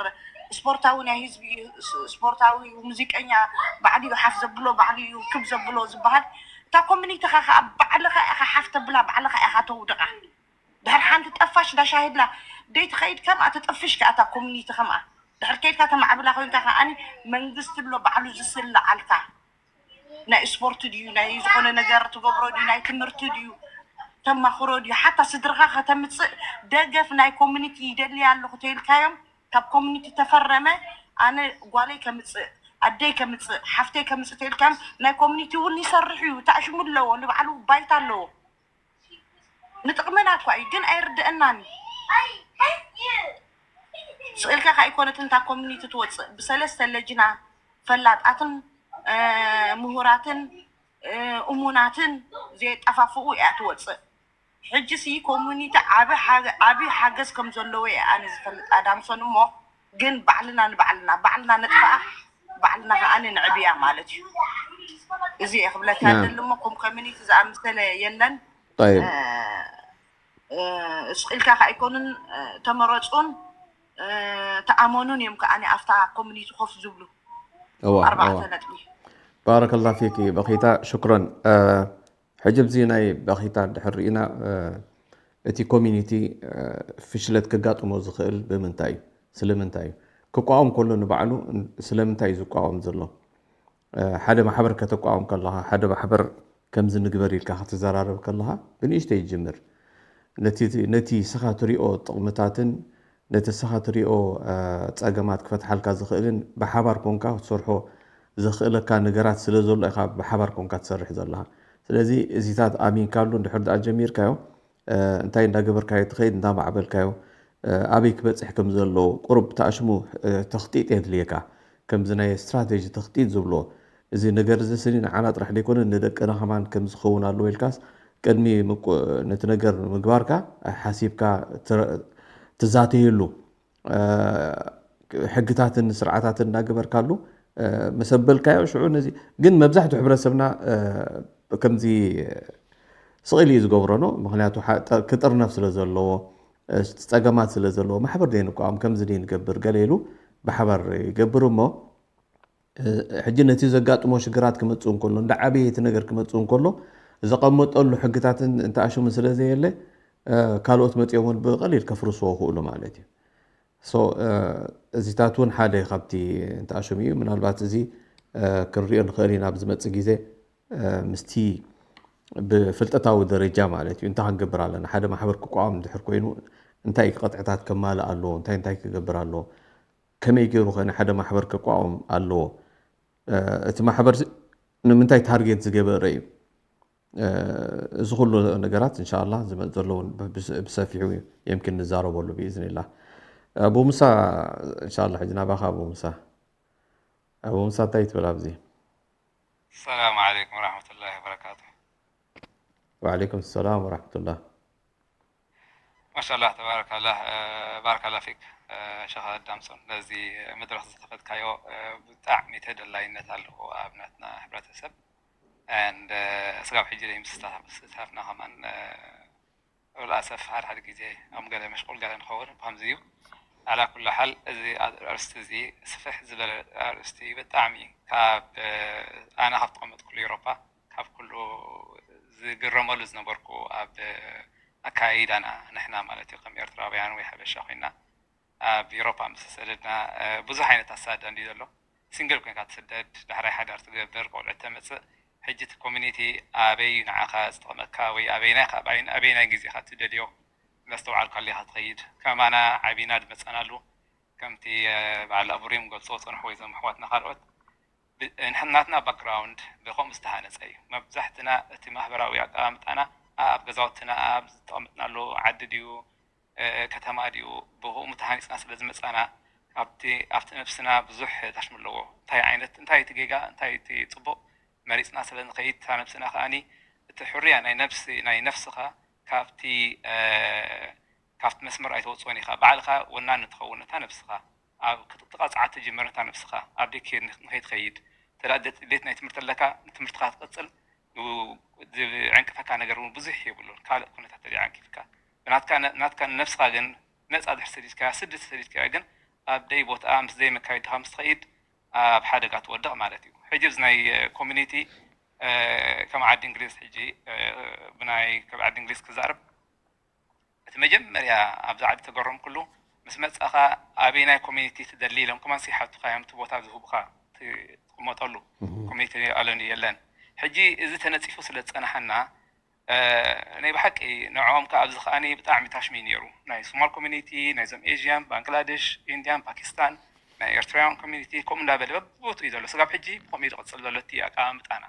ስፖርታዊ ናይ ህዝቢ ስፖርታዊ ሙዚቀኛ ባዕሉ እዩ ሓፍ ዘብሎ ባዕሉ እዩ ክብ ዘብሎ ዝበሃል እታ ኮሚኒቲኻ ከዓ ባዕልኻ ኢኻ ሓፍ ተብላ ባዕልኻ ኢኻ ተውድቓ። ድሕር ሓንቲ ጠፋሽ ዳሻሂድላ ደይ ትኸይድ ከምኣ ትጥፍሽ ከኣ እታ ኮሚኒቲ ከምኣ ድሕር ከይድካ ተማዕብላ ኮይንካ ከዓኒ መንግስቲ ኣሎ ባዕሉ ዝስልዓልካ ናይ ስፖርት ድዩ ናይ ዝኾነ ነገር ትገብሮ ድዩ ናይ ትምህርቲ ድዩ ተማኽሮ ድዩ ሓታ ስድርኻ ከተምፅእ ደገፍ ናይ ኮሚኒቲ ይደልያ ኣለኹ ተይልካዮም ካብ ኮሚኒቲ ተፈረመ ኣነ ጓለይ ከምፅእ ኣደይ ከምፅእ ሓፍተይ ከምፅእ ተይልካዮም ናይ ኮሚኒቲ እውን ይሰርሕ እዩ ታእሽሙ ኣለዎ ንባዕሉ ባይታ ኣለዎ ንጥቕምና እኳ እዩ ግን ኣይርድአናን እዩ ስእልካ ከይኮነት እንታ ኮሚኒቲ ትወፅእ ብሰለስተ ለጅና ፈላጣትን ምሁራትን እሙናትን ዘየጠፋፍኡ እያ ትወፅእ ሕጂ ሲ ኮሚኒቲ ዓብ ሓገዝ ከም ዘለዎ እየ ኣነ ዝፈልጥ ኣዳምሶን እሞ ግን ባዕልና ንባዕልና ባዕልና ነጥፍኣ ባዕልና ከዓኒ ንዕብያ ማለት እዩ እዚ እየ ክብለካ ደሊ እሞ ኮም ኮሚኒቲ ዝኣምሰለ የለን ስቕ ኢልካ ከ ኣይኮኑን ተመረፁን ተኣመኑን እዮም ከዓኒ ኣብታ ኮሚኒቲ ኮፍ ዝብሉ ኣርባዕተ ነጥቢ ባረከላ ፊኪ በኺታ ሽክረን ሕጂ ኣብዚ ናይ በኺታ እንድሕር ርኢና እቲ ኮሚኒቲ ፍሽለት ከጋጥሞ ዝኽእል ብምንታይ እዩ ስለምንታይ እዩ ክቋወም ከሎ ንባዕሉ ስለምንታይ እዩ ዝቋወም ዘሎ ሓደ ማሕበር ከተቋወም ከለኻ ሓደ ማሕበር ከምዚ ንግበር ኢልካ ክትዘራረብ ከለኻ ብንእሽተይ ይጅምር ነቲ ስኻ ትሪኦ ጥቕምታትን ነቲ ስኻ ትሪኦ ፀገማት ክፈትሓልካ ዝኽእልን ብሓባር ኮንካ ክትሰርሖ ዘኽእለካ ነገራት ስለ ዘሎ ኢኻ ብሓባር ኮንካ ትሰርሕ ዘለኻ ስለዚ እዚታት ኣሚንካሉ እንድሕር ደኣ ጀሚርካዮ እንታይ እንዳገበርካዮ ትኸይድ እንዳማዕበልካዮ ኣበይ ክበፅሕ ከም ዘለዎ ቁሩብ ተኣሽሙ ተኽጢጥ የድልየካ ከምዚ ናይ ስትራቴጂ ተኽጢጥ ዝብሎ እዚ ነገር እዚ ስኒ ንዓና ጥራሕ ዘይኮነ ንደቅና ከማን ከም ዝኸውን ኣለዎ ኢልካስ ቅድሚ ነቲ ነገር ምግባርካ ሓሲብካ ትዛተየሉ ሕግታትን ስርዓታትን እናገበርካሉ መሰበልካዮ ሽዑ ነዚ ግን መብዛሕትኡ ሕብረተሰብና ከምዚ ስቕ ኢሉ እዩ ዝገብሮ ነው ምክንያቱ ክጥርነፍ ስለ ዘለዎ ፀገማት ስለ ዘለዎ ማሕበር ደይ ንቋም ከምዚ ደይ ንገብር ገለ ኢሉ ብሓባር ይገብር እሞ፣ ሕጂ ነቲ ዘጋጥሞ ሽግራት ክመጽእ እንከሎ፣ እንዳ ዓበየ እቲ ነገር ክመጽእ እንከሎ፣ ዘቐመጠሉ ሕግታትን እንተኣሽሙ ስለ ዘየለ፣ ካልኦት መጺኦም እውን ብቐሊል ከፍርስዎ ክእሉ ማለት እዩ። እዚታት እውን ሓደ ካብቲ እንተኣሽሙ እዩ። ምናልባት እዚ ክንሪኦ ንኽእል ኢና ኣብ ዝመጽእ ግዜ፣ ምስቲ ብፍልጠታዊ ደረጃ ማለት እዩ። እንታይ ክንገብር ኣለና? ሓደ ማሕበር ክቋም እንድሕር ኮይኑ እንታይ ቅጥዕታት ከማልእ ኣለዎ? እንታይ እንታይ ክገብር ኣለዎ? ከመይ ገይሩ ከ ንሓደ ማሕበር ክቋወም ኣለዎ? እቲ ማሕበር ንምንታይ ታርጌት ዝገበረ እዩ? እዚ ኩሉ ነገራት እንሻላ ዝመፅ ዘሎ እውን ብሰፊሑ የምኪን ንዛረበሉ ብኢዝኒላ። ኣቡ ሙሳ፣ እንሻላ ሕጂ ናባኻ ኣቡ ሙሳ። ኣቡ ሙሳ እንታይ ትብል ኣብዚ? ሰላም ዓለይኩም ወራሕመቱላሂ ወበረካቱ። ወዓለይኩም ሰላም ወራሕመቱላህ። ማሻላ ተባረካላ። ባረካላ ፊክ ሸኽ ኣዳምሶን ነዚ መድረክ ዝከፈትካዮ ብጣዕሚ ተደላይነት ኣለዎ ኣብ ናትና ሕብረተሰብ። ስጋብ ሕጂ ደይ ምስታፍና ከማን ብልኣሰፍ ሓደ ሓደ ግዜ ኣብ ገለ መሽቁል ገለ ንኸውን ብከምዚ እዩ። ኣላ ኩሉ ሓል እዚ ኣርእስቲ እዚ ስፍሕ ዝበለ ኣርእስቲ እዩ። ብጣዕሚ ካብ ኣነ ካብ ተቐመጥኩሉ ኤውሮፓ ካብ ኩሉ ዝግረመሉ ዝነበርኩ ኣብ ኣካይዳና ንሕና ማለት እዩ ከም ኤርትራውያን ወይ ሓበሻ ኮይና ኣብ ኤውሮፓ ምስ ተሰደድና ብዙሕ ዓይነት ኣሳዳ እንዲ ዘሎ ሲንግል ኮይንካ ትስደድ ዳሕራይ ሓዳር ትገብር ቆልዑ ተመፅእ ሕጂ እቲ ኮሚኒቲ ኣበይ ንዓኻ ዝጠቕመካ ወይ ኣበይናይ ኣበይናይ ግዜኻ ትደልዮ እንዳስተውዓልካ ሊኻ ትኸይድ ከማና ዓቢና ዝመፀናሉ ከምቲ በዓል ኣቡሪም ገልፆ ፀንሑ ወይ ዞም ኣሕዋትና ካልኦት ናትና ባክግራውንድ ብኸምኡ ዝተሃነፀ እዩ። መብዛሕትና እቲ ማህበራዊ ኣቀማምጣና ኣብ ገዛውትና ኣብ ዝተቐመጥናሉ ዓዲ ድዩ ከተማ ድዩ ብኸምኡ ተሃኒፅና ስለ ዝመፃና ኣብቲ ኣብቲ ነብስና ብዙሕ ታሽሙ ኣለዎ። እንታይ ዓይነት እንታይ እቲ ጌጋ እንታይ እቲ ፅቡቕ መሪፅና ስለ ንኸይድ እታ ነብስና ከዓኒ እቲ ሕርያ ናይ ነብሲ ናይ ነፍስኻ ካብቲ ካብቲ መስመር ኣይተወፅኦን ኢኻ። ባዕልኻ ወናኒ ትኸውን እታ ነብስኻ ኣብ ክትቐፅዓ ትጅምር እታ ነብስኻ ኣብ ደኪ ንኸይትኸይድ እንተ ደኣ ድሌት ናይ ትምህርቲ ኣለካ ንትምህርትኻ ትቕፅል ዝዕንቅፈካ ነገር እውን ብዙሕ የብሉን። ካልእ ኩነታት ተደኣ ዓንቂፍካ ብናትካ ናትካ ንነብስኻ ግን ነፃ ድሕር ሰዲድካያ ስዲ ተሰዲድካያ ግን ኣብ ደይ ቦትኣ ምስ ደይ መካይድኻ ምስ ትኸይድ ኣብ ሓደጋ ትወድቕ ማለት እዩ። ሕጂ ኣብዚ ናይ ኮሚኒቲ ከም ዓዲ እንግሊዝ ሕጂ ብናይ ካብ ዓዲ እንግሊዝ ክዛረብ እቲ መጀመርያ ኣብዚ ዓዲ ተገረምኩሉ ምስ መጻኻ ኣበይ ናይ ኮሚኒቲ ትደሊ ኢሎም ከማን ሲሓቱኻ እዮም እቲ ቦታ ዝህቡኻ ትቕመጠሉ ኮሚኒቲ ኣለን የለን። ሕጂ እዚ ተነጺፉ ስለ ዝጸናሓና ናይ ብሓቂ ንዕኦም ከኣ ኣብዚ ከኣ ብጣዕሚ ታሽሚ ነይሩ ናይ ሶማል ኮሚኒቲ ናይዞም ኤዥያን ባንግላደሽ ኢንድያን ፓኪስታን ናይ ኤርትራውያን ኮሚኒቲ ከምኡ እንዳበለ በብቦትኡ እዩ ዘሎ ስጋብ ሕጂ ብከምኡ እዩ ዝቕጽል ዘሎ እቲ ኣቀማምጣና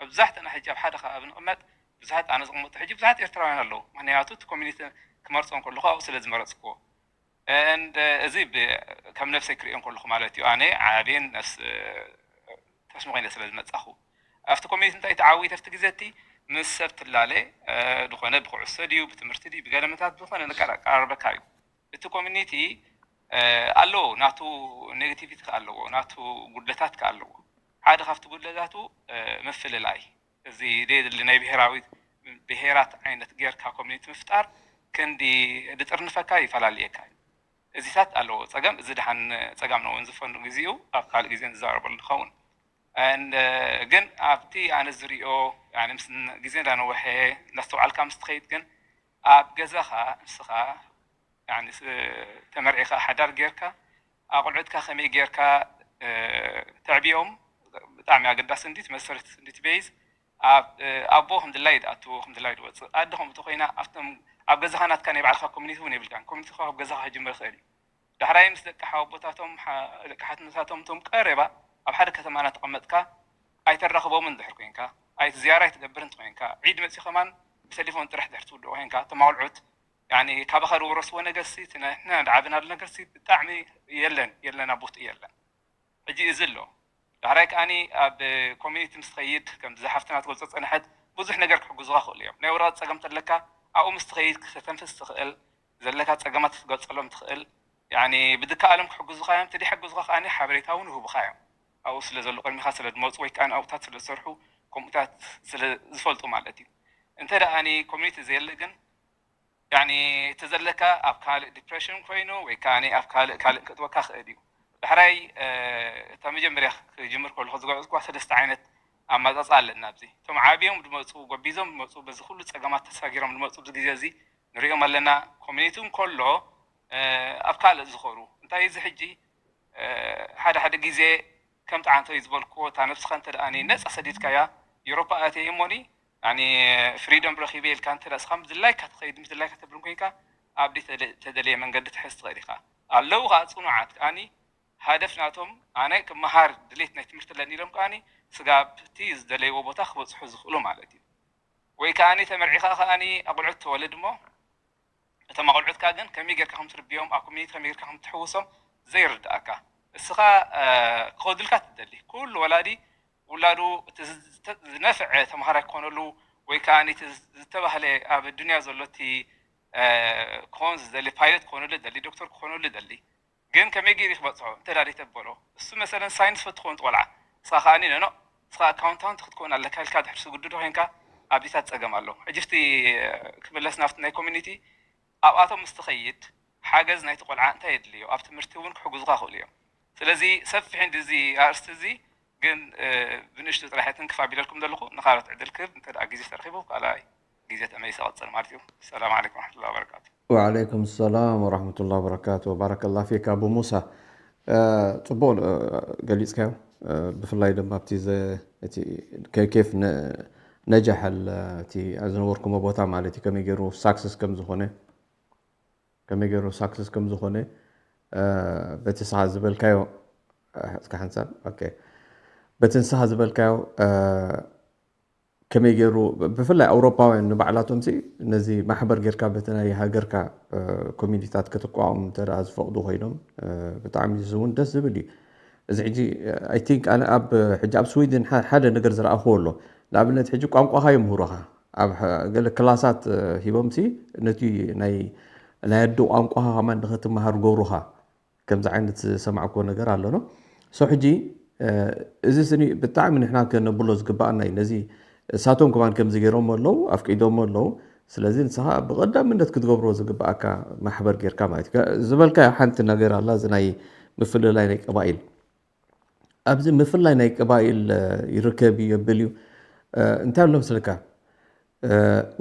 መብዛሕትና ሕጂ ኣብ ሓደ ከባቢ ንቕመጥ ብዙሓት ኣነ ዝቕመጡ ሕጂ ብዙሓት ኤርትራውያን ኣለዉ ምክንያቱ እቲ ኮሚኒቲ ክመርጾ እንከለኹ ኣብኡ ስለ ዝመረጽክዎ and እዚ ከም ነብሰይ ክሪኦ እንከለኹ ማለት እዩ ኣነ ዓብየን ነፍስ ተስሙ ኮይነ ስለ ዝመጻኹ ኣብቲ ኮሚኒቲ እንታይ ተዓዊት ኣብቲ ግዜ እቲ ምስ ሰብ ትላለ ዝኾነ ብኩዕሶ ድዩ ብትምህርቲ ድዩ ብገለመታት ዝኾነ ነገር ኣቀራርበካ እዩ እቲ ኮሚኒቲ ኣለዎ ናቱ ኔጋቲቪቲ ከ ኣለዎ ናቱ ጉድለታት ከ ኣለዎ ሓደ ካብቲ ጉድለታቱ ምፍልላይ እዚ ደየድሊ ናይ ብሄራዊ ብሄራት ዓይነት ጌርካ ኮሚኒቲ ምፍጣር ክንዲ ድጥርንፈካ ይፈላልየካ እዩ። እዚታት ኣለዎ ፀገም እዚ ድሓን ፀጋም ነው እንዝፈኑ ግዜኡ ኣብ ካልእ ግዜ ንዛረበሉ ንኸውን And, uh, ግን ኣብቲ ኣነ ዝሪኦ ያኒ ምስ ግዜ እንዳነወሐ እንዳስተውዓልካ ምስ ትኸይድ ግን ኣብ ገዛኻ ንስኻ ያኒ ተመርዒኻ ሓዳር ጌርካ ኣቑልዑትካ ከመይ ጌርካ ተዕብዮም ብጣዕሚ ኣገዳሲ እንዲ ትመስርት እንዲ ትበይዝ ኣብ ኣቦ ከም ድላይ ድኣትዎ ከም ድላይ ድወፅእ ኣደ ከምኡ ተኮይና ኣብቶም ኣብ ገዛኻ ናትካ ናይ ባዕልካ ኮሚኒቲ እውን የብልካን ኮሚኒቲ ካብ ገዛኻ ክጅምር ይኽእል እዩ ዳሕራይ ምስ ደቂ ሓወቦታቶም ደቂ ሓትነታቶም እቶም ቀረባ ኣብ ሓደ ከተማ እናተቐመጥካ ኣይተራኽቦምን እንድሕር ኮይንካ ኣይቲ ዝያራ ኣይትገብር እንተ ኮይንካ ዒድ መፂኡ ከማን ብቴሌፎን ጥራሕ ድሕር ትውድኦ ኮይንካ እቶም ኣውልዑት ያኒ ካባኻ ዝወረስዎ ነገርሲ እቲ ንሕና ዝዓበናሉ ነገርሲ ብጣዕሚ የለን የለን ኣብ ቦትኡ የለን ሕጂ እዚ ኣሎ ዳሕራይ ከዓኒ ኣብ ኮሚኒቲ ምስ ትኸይድ ከምዚ ሓፍትና ትገልፆ ፀንሐት ብዙሕ ነገር ክሕግዙኻ ክእሉ እዮም ናይ ወረቐት ፀገም ተለካ ኣብኡ ምስ ትኸይድ ክተተንፍስ ትኽእል ዘለካ ፀገማት ክትገልፀሎም ትኽእል ያኒ ብድከኣሎም ክሕግዙኻ እዮም ተደይሓገዙኻ ከዓኒ ሓበሬታ እውን ይህቡኻ እዮም ኣብኡ ስለ ዘሎ ቅድሚኻ ስለ ዝመፁ ወይ ከዓ ኣብኡታት ስለ ዝሰርሑ ከምኡታት ስለ ዝፈልጡ ማለት እዩ እንተ ደኣ ኮሚኒቲ ዘየለ ግን ያኒ እቲ ዘለካ ኣብ ካልእ ዲፕሬሽን ኮይኑ ወይ ከዓ ኣብ ካልእ ካልእ ክእትወካ ክእል እዩ ዳሕራይ እታ መጀመርያ ክጅምር ከለኹ ዝገልጽኩዋ ሰለስተ ዓይነት ኣመጻጽኣ ኣለና ኣብዚ። እቶም ዓብዮም ዝመጹ፣ ጎቢዞም ዝመጹ፣ በዚ ኩሉ ጸገማት ተሳጊሮም ዝመጹ ኣብዚ ግዜ እዚ ንሪኦም ኣለና። ኮሚኒቲ እውን ከሎ ኣብ ካልእ ዝኸሩ እንታይ እዚ ሕጂ ሓደ ሓደ ግዜ ከም ጣዓንተይ ዝበልክዎ እታ ነብስኻ እንተ ደኣ ነጻ ሰዲድካያ ዩሮፓ ኣትየ እሞኒ ፍሪደም ረኺበ ኢልካ እንተ ደኣ እስኻ ዝላይካ ትኸይድ ምስ ዝላይካ ተብርን ኮይንካ ኣብቲ ተደለየ መንገዲ ትሕዝ ትኽእል ኢኻ። ኣለዉ ከዓ ጽኑዓት ከኣኒ ሃደፍ ናቶም ኣነ ክመሃር ድሌት ናይ ትምህርቲ ኣለኒ ኢሎም ከኣኒ ስጋብ እቲ ዝደለይዎ ቦታ ክበጽሑ ዝኽእሉ ማለት እዩ። ወይ ከኣኒ ተመርዒኻ ከኣኒ ኣቑልዑት ተወልድ እሞ እቶም ኣቑልዑትካ ግን ከመይ ጌርካ ከም ትርብዮም ኣብ ኮሚኒቲ ከመይ ጌርካ ከም ትሕውሶም ዘይርድኣካ እስኻ ክኸዱልካ ትደሊ። ኩሉ ወላዲ ውላዱ እቲ ዝነፍዐ ተምሃራይ ክኾነሉ ወይ ከኣኒ ዝተባህለ ኣብ ኣዱንያ ዘሎ እቲ ክኾን ዝደሊ ፓይለት ክኾነሉ ደሊ ዶክተር ክኾነሉ ደሊ ግን ከመይ ገይሩ ክበፅሖ እንተ ዳሊተ በሎ እሱ መሰለን ሳይንስ ፈትኾን ቆልዓ ንስኻ ከኣኒ ነኖ ንስኻ ኣካውንታንት ክትኮን ኣለካ ኢልካ ድሕር ስግድዶ ኮይንካ ኣብዚታት ፀገም ኣሎ። ሕጂ ፍቲ ክምለስ ናፍቲ ናይ ኮሚኒቲ ኣብኣቶም ምስ ትኸይድ ሓገዝ ናይቲ ቆልዓ እንታይ የድልዮ ኣብ ትምህርቲ እውን ክሕግዙካ ክእሉ እዮም። ስለዚ ሰፊሕ እንዲ እዚ ኣርእስቲ እዚ ግን ብንእሽቱ ጥራሕ ትንክፍ ኣቢለልኩም ዘለኹ ንኻልኦት ዕድል ክህብ እንተ ግዜ ተረኺቡ ካልኣይ ግዜ ተመሊሰ ቀፅል ማለት እዩ። ሰላም ዓለይኩም ረሕመቱላ በረካቱ። ወዓለይኩም ሰላም ወረሕመቱላ በረካቱ። ባረከላ ፊክ ኣቡ ሙሳ። ፅቡቅ ገሊፅካዮ። ብፍላይ ድማ ኣብቲ ኬፍ ነጃሕ እቲ ዝነበርኩሞ ቦታ ማለት እዩ ከመይ ገይሩ ሳክሰስ ከም ዝኾነ ከመይ ገይሩ ሳክሰስ ከም ዝኾነ በቲ ንስኻ ዝበልካዮ እስከ ሓንሳብ ኦኬ በቲ ንስኻ ዝበልካዮ ከመይ ገይሩ ብፍላይ ኣውሮፓውያን ንባዕላቶም ሲ ነዚ ማሕበር ጌርካ በቲ ናይ ሃገርካ ኮሚኒቲታት ከተቋቑም እንተ ደኣ ዝፈቕዱ ኮይኖም ብጣዕሚ እዚ እውን ደስ ዝብል እዩ። እዚ ሕጂ I think ኣነ ኣብ ሕጂ ኣብ ስዊድን ሓደ ነገር ዝረኣኽዎ ኣሎ። ንኣብነት ሕጂ ቋንቋኻ የምህሩኻ ኣብ ገለ ክላሳት ሂቦም ሲ ነቲ ናይ ናይ ኣዲ ቋንቋኻ ከማን ንኸትመሃር ገብሩኻ። ከምዚ ዓይነት ዝሰማዕክዎ ነገር ኣሎ no so ሕጂ እዚ ስኒ ብጣዕሚ ንሕና ከነብሎ ዝግባኣና እዩ ነዚ እሳቶም ከማን ከምዚ ገይሮሞ ኣለዉ ኣፍቂዶሞ ኣለዉ ስለዚ ንስኻ ብቐዳምነት ክትገብሮ ዝግባኣካ ማሕበር ጌርካ ማለት እዩ ዝበልካ ሓንቲ ነገር ኣላ እዚ ናይ ምፍልላይ ናይ ቀባኢል ኣብዚ ምፍልላይ ናይ ቀባኢል ይርከብ እዩ የብል እዩ እንታይ ኣሎ መስለካ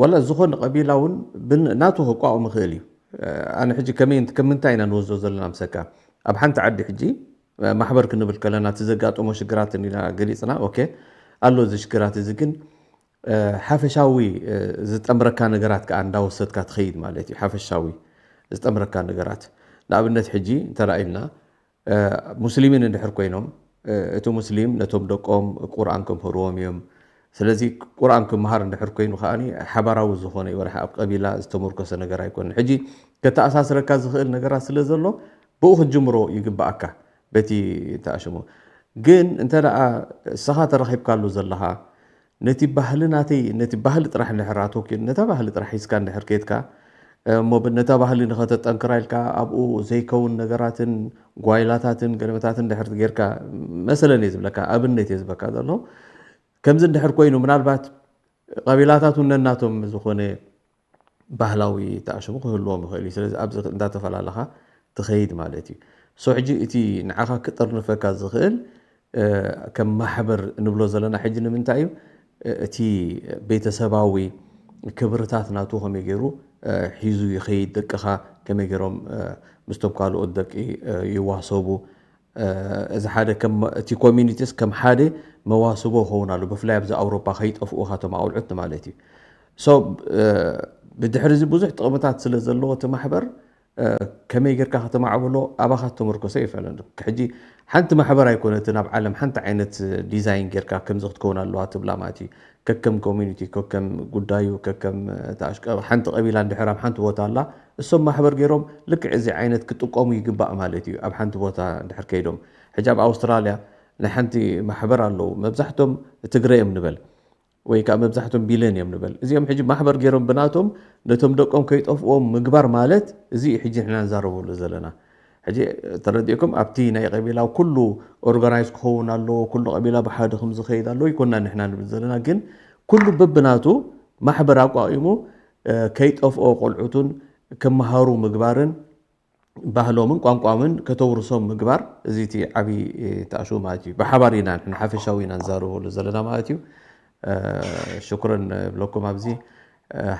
ዋላ ዝኾነ ቀቢላ እውን ናቱ ክቋቑም ይኽእል እዩ ኣነ ሕጂ ከመይ ከም ምንታይ ኢና ንወስዶ ዘለና ምሰካ ኣብ ሓንቲ ዓዲ ሕጂ ማሕበር ክንብል ከለና እቲ ዘጋጠሞ ሽግራት ኢና ገሊፅና ኦኬ ኣሎ እዚ ሽግራት እዚ ግን ሓፈሻዊ ዝጠምረካ ነገራት ከዓ እንዳወሰድካ ትኸይድ ማለት እዩ ሓፈሻዊ ዝጠምረካ ነገራት ንኣብነት ሕጂ እንተረኣይልና ሙስሊሚን እንድሕር ኮይኖም እቲ ሙስሊም ነቶም ደቆም ቁርኣን ከምህርዎም እዮም ስለዚ ቁርኣን ክምሃር እንድሕር ኮይኑ ከዓ ሓባራዊ ዝኾነ ወላ ኣብ ቀቢላ ዝተመርኮሰ ነገር ኣይኮነ ሕጂ ከተኣሳስረካ ዝኽእል ነገራት ስለ ዘሎ ብኡ ክትጅምሮ ይግባኣካ በቲ ተኣሽሙ ግን እንተ ደኣ እስኻ ተረኺብካሉ ዘለኻ ነቲ ባህሊ ናተይ ነቲ ባህሊ ጥራሕ እንድሕር ኣተኪ ነታ ባህሊ ጥራሕ ሒዝካ እንድሕር ኬድካ እሞ ነታ ባህሊ ንኸተጠንክራ ኢልካ ኣብኡ ዘይከውን ነገራትን ጓይላታትን ገለመታትን እንድሕር ጌርካ መሰለን እየ ዝብለካ ኣብነት እየ ዝበካ ዘሎ ከምዚ እንድሕር ኮይኑ ምናልባት ቀቢላታት እውን ነናቶም ዝኾነ ባህላዊ ተኣሽሙ ክህልዎም ይኽእል እዩ ስለዚ ኣብዚ እንዳተፈላለኻ ትኸይድ ማለት እዩ so ሕጂ እቲ ንዓኻ ክጥርንፈካ ዝኽእል ከም ማሕበር ንብሎ ዘለና ሕጂ ንምንታይ እዩ እቲ ቤተሰባዊ ክብርታት ናቱ ከመይ ገይሩ ሒዙ ይኸይድ ደቅኻ ከመይ ገይሮም ምስቶም ካልኦት ደቂ ይዋሰቡ እዚ ሓደ እቲ ኮሚኒቲስ ከም ሓደ መዋስቦ ክኸውን ኣሎ ብፍላይ ኣብዚ ኣውሮፓ ከይጠፍኡ ካቶም ኣውልዑት ማለት እዩ so ብድሕሪ እዚ ብዙሕ ጥቕምታት ስለ ዘለዎ እቲ ማሕበር ከመይ ጌርካ ከተማዕብሎ ኣባኻ ተመርኮሰ ይፈለኒ ሕጂ ሓንቲ ማሕበር ኣይኮነትን ኣብ ዓለም ሓንቲ ዓይነት ዲዛይን ጌርካ ከምዚ ክትከውን ኣለዋ ትብላ ማለት እዩ ከከም ኮሚኒቲ ከከም ጉዳዩ ከከም ሓንቲ ቀቢላ እንድሕር ኣብ ሓንቲ ቦታ ኣላ እሶም ማሕበር ገይሮም ልክዕ እዚ ዓይነት ክጥቀሙ ይግባእ ማለት እዩ ኣብ ሓንቲ ቦታ እንድሕር ከይዶም ሕጂ ኣብ ኣውስትራልያ ናይ ሓንቲ ማሕበር ኣለዉ መብዛሕቶም ትግረ እዮም ንበል ወይ ከዓ መብዛሕቶም ቢለን እዮም ንበል እዚኦም ሕጂ ማሕበር ገይሮም ብናቶም ነቶም ደቆም ከይጠፍዎም ምግባር ማለት እዚ እዩ ሕጂ ንሕና ንዛረበሉ ዘለና ሕጂ ተረዲእኩም ኣብቲ ናይ ቀቢላ ኩሉ ኦርጋናይዝ ክኸውን ኣለዎ ኩሉ ቀቢላ ብሓደ ከም ዝኸይድ ኣለዎ ይኮና ንሕና ንብል ዘለና ግን ኩሉ በብናቱ ማሕበር ኣቋቂሙ ከይጠፍኦ ቆልዑቱን ክመሃሩ ምግባርን ባህሎምን ቋንቋምን ከተውርሶም ምግባር፣ እዚ እቲ ዓብዪ ተኣሽዎ ማለት እዩ። ብሓባር ኢና ንሕና ሓፈሻዊ ኢና ንዛረበሉ ዘለና ማለት እዩ። ሽኩረን ብለኩም ኣብዚ።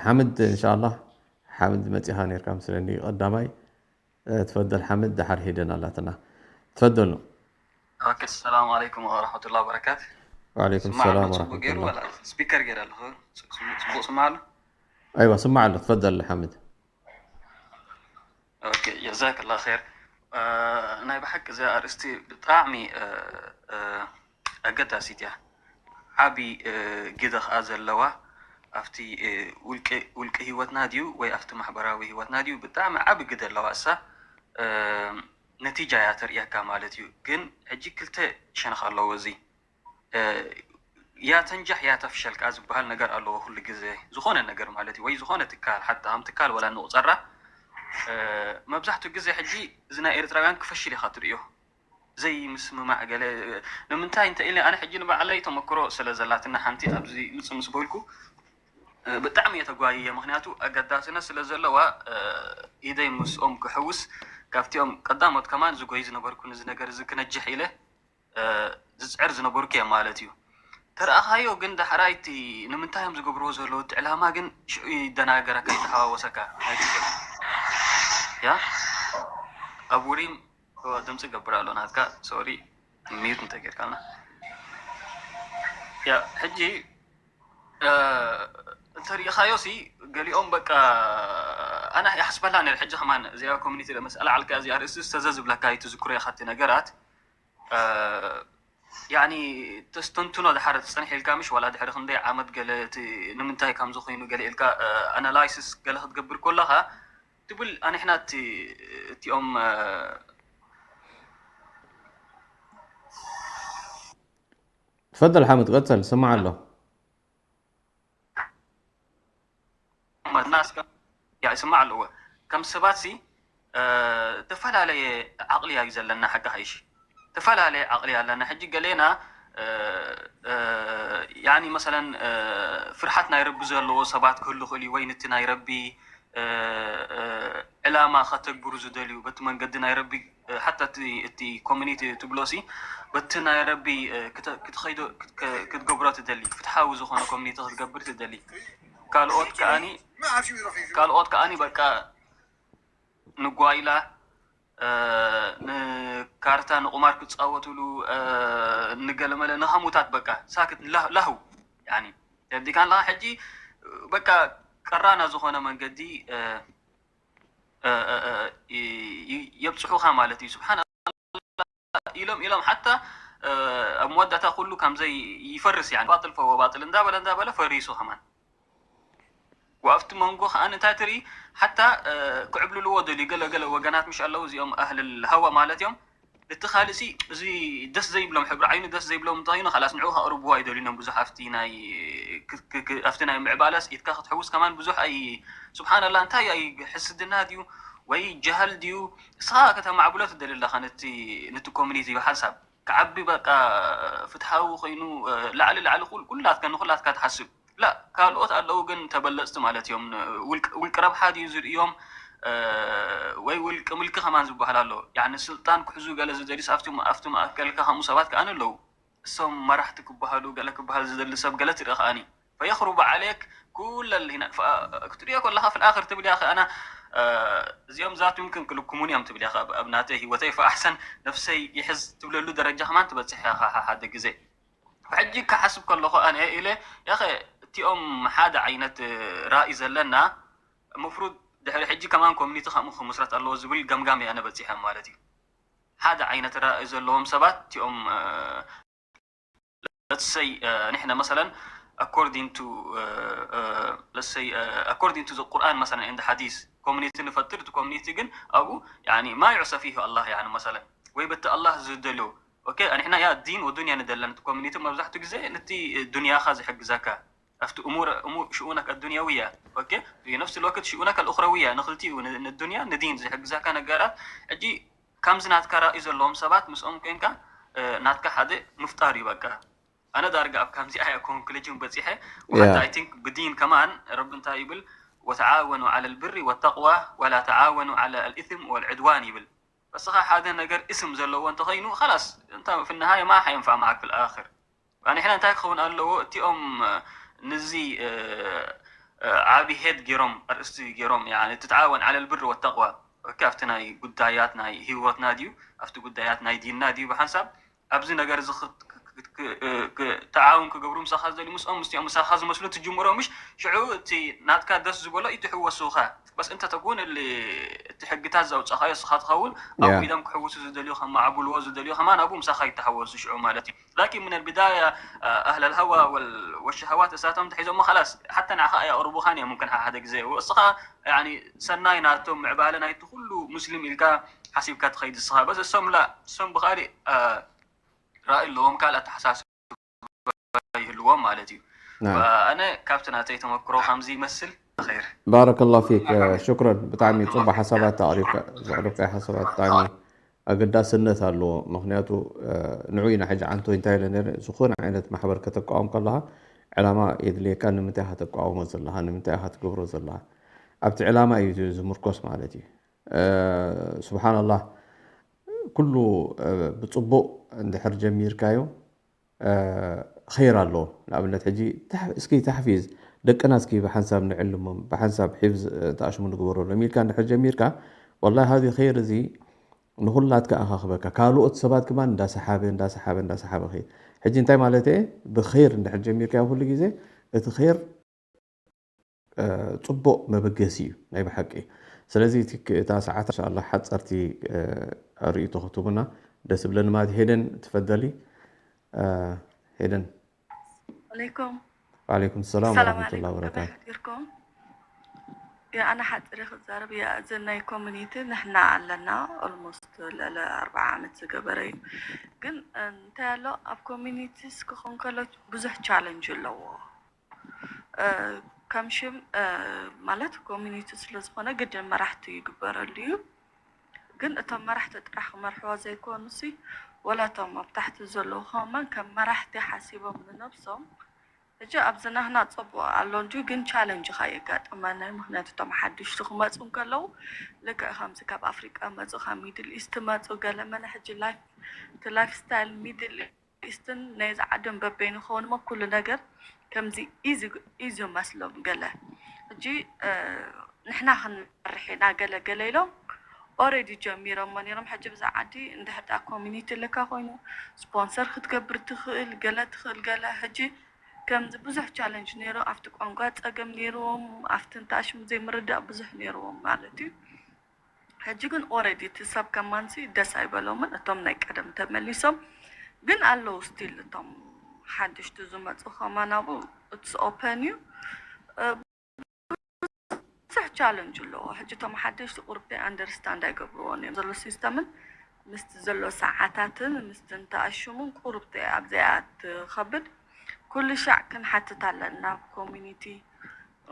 ሓምድ እንሻላ፣ ሓምድ መፂኻ ነርካ ምስለኒ ቀዳማይ። ትፈደል ሓምድ፣ ደሓር ሄደን ኣላትና። ትፈደል ነው። ኦኬ፣ ሰላም ዓለይኩም ወረሕመቱላ ወበረካት። ወዓለይኩም ሰላም ጽቡቅ ገይሩ ወረሕመቱላ። ስፒከር ገይሩ ኣለኹ። ጽቡቅ ስማዕ ኣሎ። ኣይዋ፣ ስማዕ ኣሎ። ትፈደል ሓምድ። ኦኬ፣ ጀዛከላ ኸይር። ናይ ብሓቂ እዚኣ ኣርእስቲ ብጣዕሚ ኣገዳሲት እያ። ዓቢ ግደ ኸኣ ዘለዋ ኣብቲ ውልቂ ህይወትና ድዩ ወይ ኣብቲ ማሕበራዊ ህይወትና ድዩ ብጣዕሚ ዓቢ ግደ ኣለዋ። እሳ ነቲጃ እያ ተርእየካ ማለት እዩ። ግን ሕጂ ክልተ ሸነኽ ኣለዎ። እዚ ያ ተንጃሕ ያ ተፍሸል ከኣ ዝበሃል ነገር ኣለዎ። ኩሉ ግዜ ዝኾነ ነገር ማለት እዩ፣ ወይ ዝኾነ ትካል፣ ሓታ ከም ትካል ወላ ንቑጸራ፣ መብዛሕትኡ ግዜ ሕጂ እዚ ናይ ኤርትራውያን ክፈሽል ኢኻ ትርእዮ። ዘይምስምማዕ ገለ፣ ንምንታይ እንተ ኢለ፣ ኣነ ሕጂ ንባዕለይ ተመክሮ ስለ ዘላትና ሓንቲ ኣብዚ ምጽእ ምስ በልኩ ብጣዕሚ እየ ተጓይየ። ምኽንያቱ ኣገዳስነት ስለ ዘለዋ ኢደይ ምስኦም ክሕውስ፣ ካብቲኦም ቀዳሞት ከማን ዝጎይ ዝነበርኩ ነዚ ነገር እዚ ክነጅሕ ኢለ ዝፅዕር ዝነበርኩ እየ ማለት እዩ። ተረኣኻዮ ግን ዳሕራይ እቲ ንምንታይ እዮም ዝገብርዎ ዘለዉ እቲ ዕላማ ግን ሽዑ ይደናገረካ፣ ይተሓዋወሰካ። ኣይትገ ያ ኣብ ውሪም ድምፂ ገብር ኣሎ ናትካ። ሶሪ፣ ሚዩት እንተጌርካልና። ያ ሕጂ እንተሪኢኻዮ ሲ ገሊኦም በቃ ኣነ ይሓስበላ ነር። ሕጂ ከማን እዚኣ ኮሚኒቲ መስኣላ ዓልካ እዚኣ ርእሲ ዝተዘ ዝብለካ ይትዝክሮ ኢኻ እቲ ነገራት። ያኒ ተስተንትኖ ድሓር ትጸንሕ ኢልካ ምሽ ዋላ ድሕሪ ክንደይ ዓመት ገለ እቲ ንምንታይ ከምዚ ኮይኑ ገለ ኢልካ ኣናላይሲስ ገለ ክትገብር ከለኻ ትብል ኣንሕና እቲ እቲኦም ትፈደል ሓምድ ቀጸል፣ ስማዕ ኣሎ። ናስ ያ ይስማዕ ኣለዎ። ከም ሰባት ሲ ተፈላለየ ዓቕሊ እዩ ዘለና። ሓቂ ሓይሽ ተፈላለየ ዓቕሊ ኣለና። ሕጂ ገሌና ያኒ መሰለን ፍርሓት ናይ ረቢ ዘለዎ ሰባት ክህሉ ክእል እዩ፣ ወይ ንቲ ናይ ረቢ ዕላማ ከተግብሩ ዝደልዩ በቲ መንገዲ ናይ ረቢ ሓታ እቲ ኮሚኒቲ ትብሎ ሲ በቲ ናይ ረቢ ክትኸይዶ ክትገብሮ ትደሊ፣ ፍትሓዊ ዝኾነ ኮሚኒቲ ክትገብር ትደሊ። ካልኦት ከኣኒ ካልኦት ከኣኒ በቃ ንጓይላ ንካርታ ንቁማር ክፃወትሉ ንገለመለ ንሃሙታት በቃ ሳክት ላህው ያኒ ተርዲካን ለካ ሕጂ በቃ ቀራና ዝኾነ መንገዲ የብፅሑኻ ማለት እዩ። ስብሓን ኢሎም ኢሎም ሓታ ኣብ መወዳእታ ኩሉ ከምዘይ ይፈርስ ያ ባጥል ፈወ ባጥል እንዳበለ እንዳበለ ፈሪሱ ከማን ወኣብቲ መንጎ ከዓ እንታይ ትርኢ ሓታ ክዕብልልዎ ደልዩ ገለገለ ወገናት ምሽ ኣለዉ እዚኦም ኣህልል ሃዋ ማለት እዮም። እቲ ካልእሲ እዚ ደስ ዘይብሎም ሕብሪ ዓይኑ ደስ ዘይብሎም እንተኮይኑ ካላስ ንዕኡ ከቅርብዎ ኣይደልዩን ብዙሕ ኣብቲ ናይ ኣብቲ ናይ ምዕባለስ ኢድካ ክትሕውስ ከማን ብዙሕ ኣይ ስብሓንላ እንታይ ኣይ ሕስድና ድዩ ወይ ጀሃል ድዩ? እስኻ ከተማዕብሎ ትደሊ ኣለኻ ነቲ ነቲ ኮሚኒቲ ሓንሳብ ክዓቢ በቃ ፍትሓዊ ኮይኑ ላዕሊ ላዕሊ ኩላትካ ንኩላትካ ትሓስብ ላ ካልኦት ኣለዉ ግን ተበለፅቲ ማለት እዮም። ውልቂ ረብሓ ድዩ ዝርእዮም ወይ ውልቂ ምልኪ ከማን ዝበሃል ኣሎ። ያኒ ስልጣን ክሕዙ ገለ ዝደልስ ኣብቲ ኣብቲ ማእከልካ ከምኡ ሰባት ከኣን ኣለዉ። እሶም መራሕቲ ክበሃሉ ገለ ክበሃል ዝደሊ ሰብ ገለ ትርኢ ከኣኒ ፈየኽሩቡ ዓሌክ ኩለል ሂና ክትሪኦ ከለኻ ፍልኣኽር ትብል ያኸ ኣና እዚኦም ዛት ምምክን ክልኩሙን እዮም ትብል ያኸ ኣብ ናተይ ህይወተይ ፈኣሕሰን ነፍሰይ ይሕዝ ትብለሉ ደረጃ ከማን ትበፅሕ ያኸ ሓደ ግዜ ሕጂ ክሓስብ ከለኹ ኣነ ኢለ ያኸ እቲኦም ሓደ ዓይነት ራእይ ዘለና መፍሩድ ድሕሪ ሕጂ ከማን ኮሚኒቲ ከምኡ ክምስረት ኣለዎ ዝብል ገምጋም እየ ኣነ በፂሐ ማለት እዩ ሓደ ዓይነት ራእይ ዘለዎም ሰባት እቲኦም let's say ንሕና መሰለን according to let's say according to the Quran መሰለን and the Hadith community ንፈጥር እቲ community ግን ኣብኡ يعني ما يعصى فيه الله يعني መሰለን ወይ በቲ ኣላህ ዝደልዮ okay ንሕና ያ ዲን ወዱንያ ንደለን እቲ community መብዛሕትኡ ግዜ ነቲ ዱንያኻ ዝሕግዘካ ኣብቲ እሙር እሙር ሽኡነከ ዱንያውያ okay في نفس الوقت ሽኡነከ الأخروية ንክልቲኡ ንዱንያ ንዲን ዝሕግዘካ ነገራት ሕጂ ከምዚ ናትካ ራእዩ ዘለዎም ሰባት ምስኦም ኮንካ ናትካ ሓደ ምፍጣር እዩ በቃ ኣነ ዳርጋ ኣብ ከምዚ ኣያ ኮንክሉጅን በፂሐ ሓታ I think ብዲን ከማን ረቢ እንታይ ይብል ወተዓወኑ ዓለ ልብሪ ወተቅዋ ወላ ተዓወኑ ዓለ ልኢስም ወልዕድዋን ይብል። በስኻ ሓደ ነገር እስም ዘለዎ እንተኸይኑ ላስ እንተ ፍንሃየ ማ ሓየንፋ መዓክ ፍልኣኽር ንሕና እንታይ ክኸውን ኣለዎ እቲኦም ንዚ ዓብይ ሄድ ገይሮም ኣርእስቲ ገይሮም ትተዓወን ዓለ ልብሪ ወተቅዋ ኣብቲ ናይ ጉዳያት ናይ ህይወትና ድዩ ኣብቲ ጉዳያት ናይ ዲንና ድዩ ብሓንሳብ ኣብዚ ነገር እዚ ተዓውን ክገብሩ ምሳኻ ዝደልዩ ምስኦም ምስኦም ምሳኻ ዝመስሉ ትጅምሮ ምሽ ሽዑ እቲ ናትካ ደስ ዝበሎ ይትሕወሱኻ በስ እንተ ተኮን እቲ ሕግታት ዘውፀኻዮ ስኻ ትኸውን ኣብኡ ኢሎም ክሕውሱ ዝደልዩ ከማዕብልዎ ዝደልዩ ከማን ኣብኡ ምሳኻ ይተሓወሱ ሽዑ ማለት እዩ ላኪን ምን البداية أهل الهوى والشهوات እሳቶም ተሒዞሞ خلاص حتى ንዓኻ ኣየቕርቡኻን እዮም ممكن ሓደ ግዜ ወስኻ ሰናይ ናቶም ምዕባለ ናይቲ ኩሉ ሙስሊም ኢልካ ሓሲብካ ትኸይድ እስኻ በስ እሶም ላ እሶም ብኻሊእ ራእይ ኣለዎም ካልእ ኣተሓሳስባ ይህልዎም ማለት እዩ ኣነ ካብቲ ናተይ ተመክሮ ከምዚ ይመስል ር ባረከላሁ ፊክ ሽክረን ብጣዕሚ ፅቡቅ ሓሳባት ኣቅሪብካ ዘቅረብካዮ ሓሳባት ብጣዕሚ ኣገዳስነት ኣለዎ ምክንያቱ ንዑ ኢና ሕጂ ዓንቶ እንታይ ኢለ ነረ ዝኾነ ዓይነት ማሕበር ከተቃወም ከለካ ዕላማ የድልየካ ንምንታይ ኢካ ተቃውሞ ዘለካ ንምንታይ ኢካ ትገብሮ ዘለካ ኣብቲ ዕላማ እዩ ዝምርኮስ ማለት እዩ ስብሓንላህ ኩሉ ብፅቡቅ እንድሕር ጀሚርካዮ ኸይር ኣለዎ ንኣብነት ሕጂ እስኪ ታሕፊዝ ደቅና እስኪ ብሓንሳብ ንዕልሞም ብሓንሳብ ሒፍዝ ተኣሽሙ ንግበረሎም ኢልካ እንድሕር ጀሚርካ ወላ ሀዚ ኸይር እዚ ንኹላትካ ኣኻኽበካ ካልኦት ሰባት ከማን እንዳሰሓበ እንዳሰሓበ እንዳሰሓበ ኸይድ ሕጂ እንታይ ማለት እየ ብኸይር እንድሕር ጀሚርካ ኩሉ ግዜ እቲ ኸይር ፅቡቕ መበገሲ እዩ ናይ ብሓቂ ስለዚ እታ ሰዓት እንሻላ ሓፀርቲ ርእይቶ ክትቡና ደስ ብለኒ ማለት ሄደን ትፈደሊ ሄደን عليكم وعليكم السلام السلام ورحمة الله عليكم كما وبركاته يحضركم يا أنا حاضر خزارب يا أزنا كوميونيتي نحنا علنا almost لألا أربع عامات زقبري ግን እንታይ ኣሎ ኣብ ኮሚኒቲስ ክኾን ከሎ ብዙሕ ቻለንጅ ኣለዎ ከም ሽም ማለት ኮሚኒቲ ስለ ዝኾነ ግድን መራሕቲ ይግበረሉ እዩ ግን እቶም መራሕቲ ጥራሕ ክመርሕዎ ዘይኮኑ ሲ ወላ እቶም ኣብ ታሕቲ ዘለዉ ከማን ከም መራሕቲ ሓሲቦም ንነብሶም ሕጂ ኣብዚ ናህና ፅቡቅ ኣሎ እንጂ ግን ቻለንጅ ካ የጋጥመና እዩ ምክንያቱ እቶም ሓድሽቲ ክመፁ እንከለዉ ልክዕ ከምዚ ካብ ኣፍሪቃ መፁ ካብ ሚድል ኢስት መፁ ገለ መለ ሕጂ ላይፍ እቲ ላይፍ ስታይል ሚድል ኢስትን ናይዚ ዓድን በበይኑ ክኸውን እሞ ኩሉ ነገር ከምዚ ኢዚ መስሎም ገለ ሕጂ ንሕና ክንመርሕ ኢና ገለ ገለ ኢሎም ኦረዲ ጀሚሮሞ ነይሮም ሕጂ ብዛ ዓዲ እንድሕር ዳ ኮሚኒቲ ኣለካ ኮይኑ ስፖንሰር ክትገብር ትኽእል ገለ ትኽእል ገለ ሕጂ ከምዚ ብዙሕ ቻለንጅ ነይሩ ኣብቲ ቋንቋ ፀገም ነይርዎም ኣብቲ እንታሽሙ ዘይምርዳእ ብዙሕ ነይርዎም ማለት እዩ ሕጂ ግን ኦረዲ እቲ ሰብ ከማንሲ ደስ ኣይበሎምን እቶም ናይ ቀደም ተመሊሶም ግን ኣለዉ ስቲል እቶም ሓድሽቲ ዝመፁ ከማን ኣብኡ it's open እዩ ብዙሕ ቻለንጅ ኣለዎ ሕጂ እቶም ሓደሽቲ ቁርብቲ ኣንደርስታንድ ኣይገብርዎን እዮም ዘሎ ሲስተምን ምስቲ ዘሎ ሰዓታትን ምስቲ እንተኣሽሙን ቁርብቲ ኣብዚኣ ትኸብድ ኩሉ ሻዕ ክንሓትት ኣለና ኣብ ኮሚኒቲ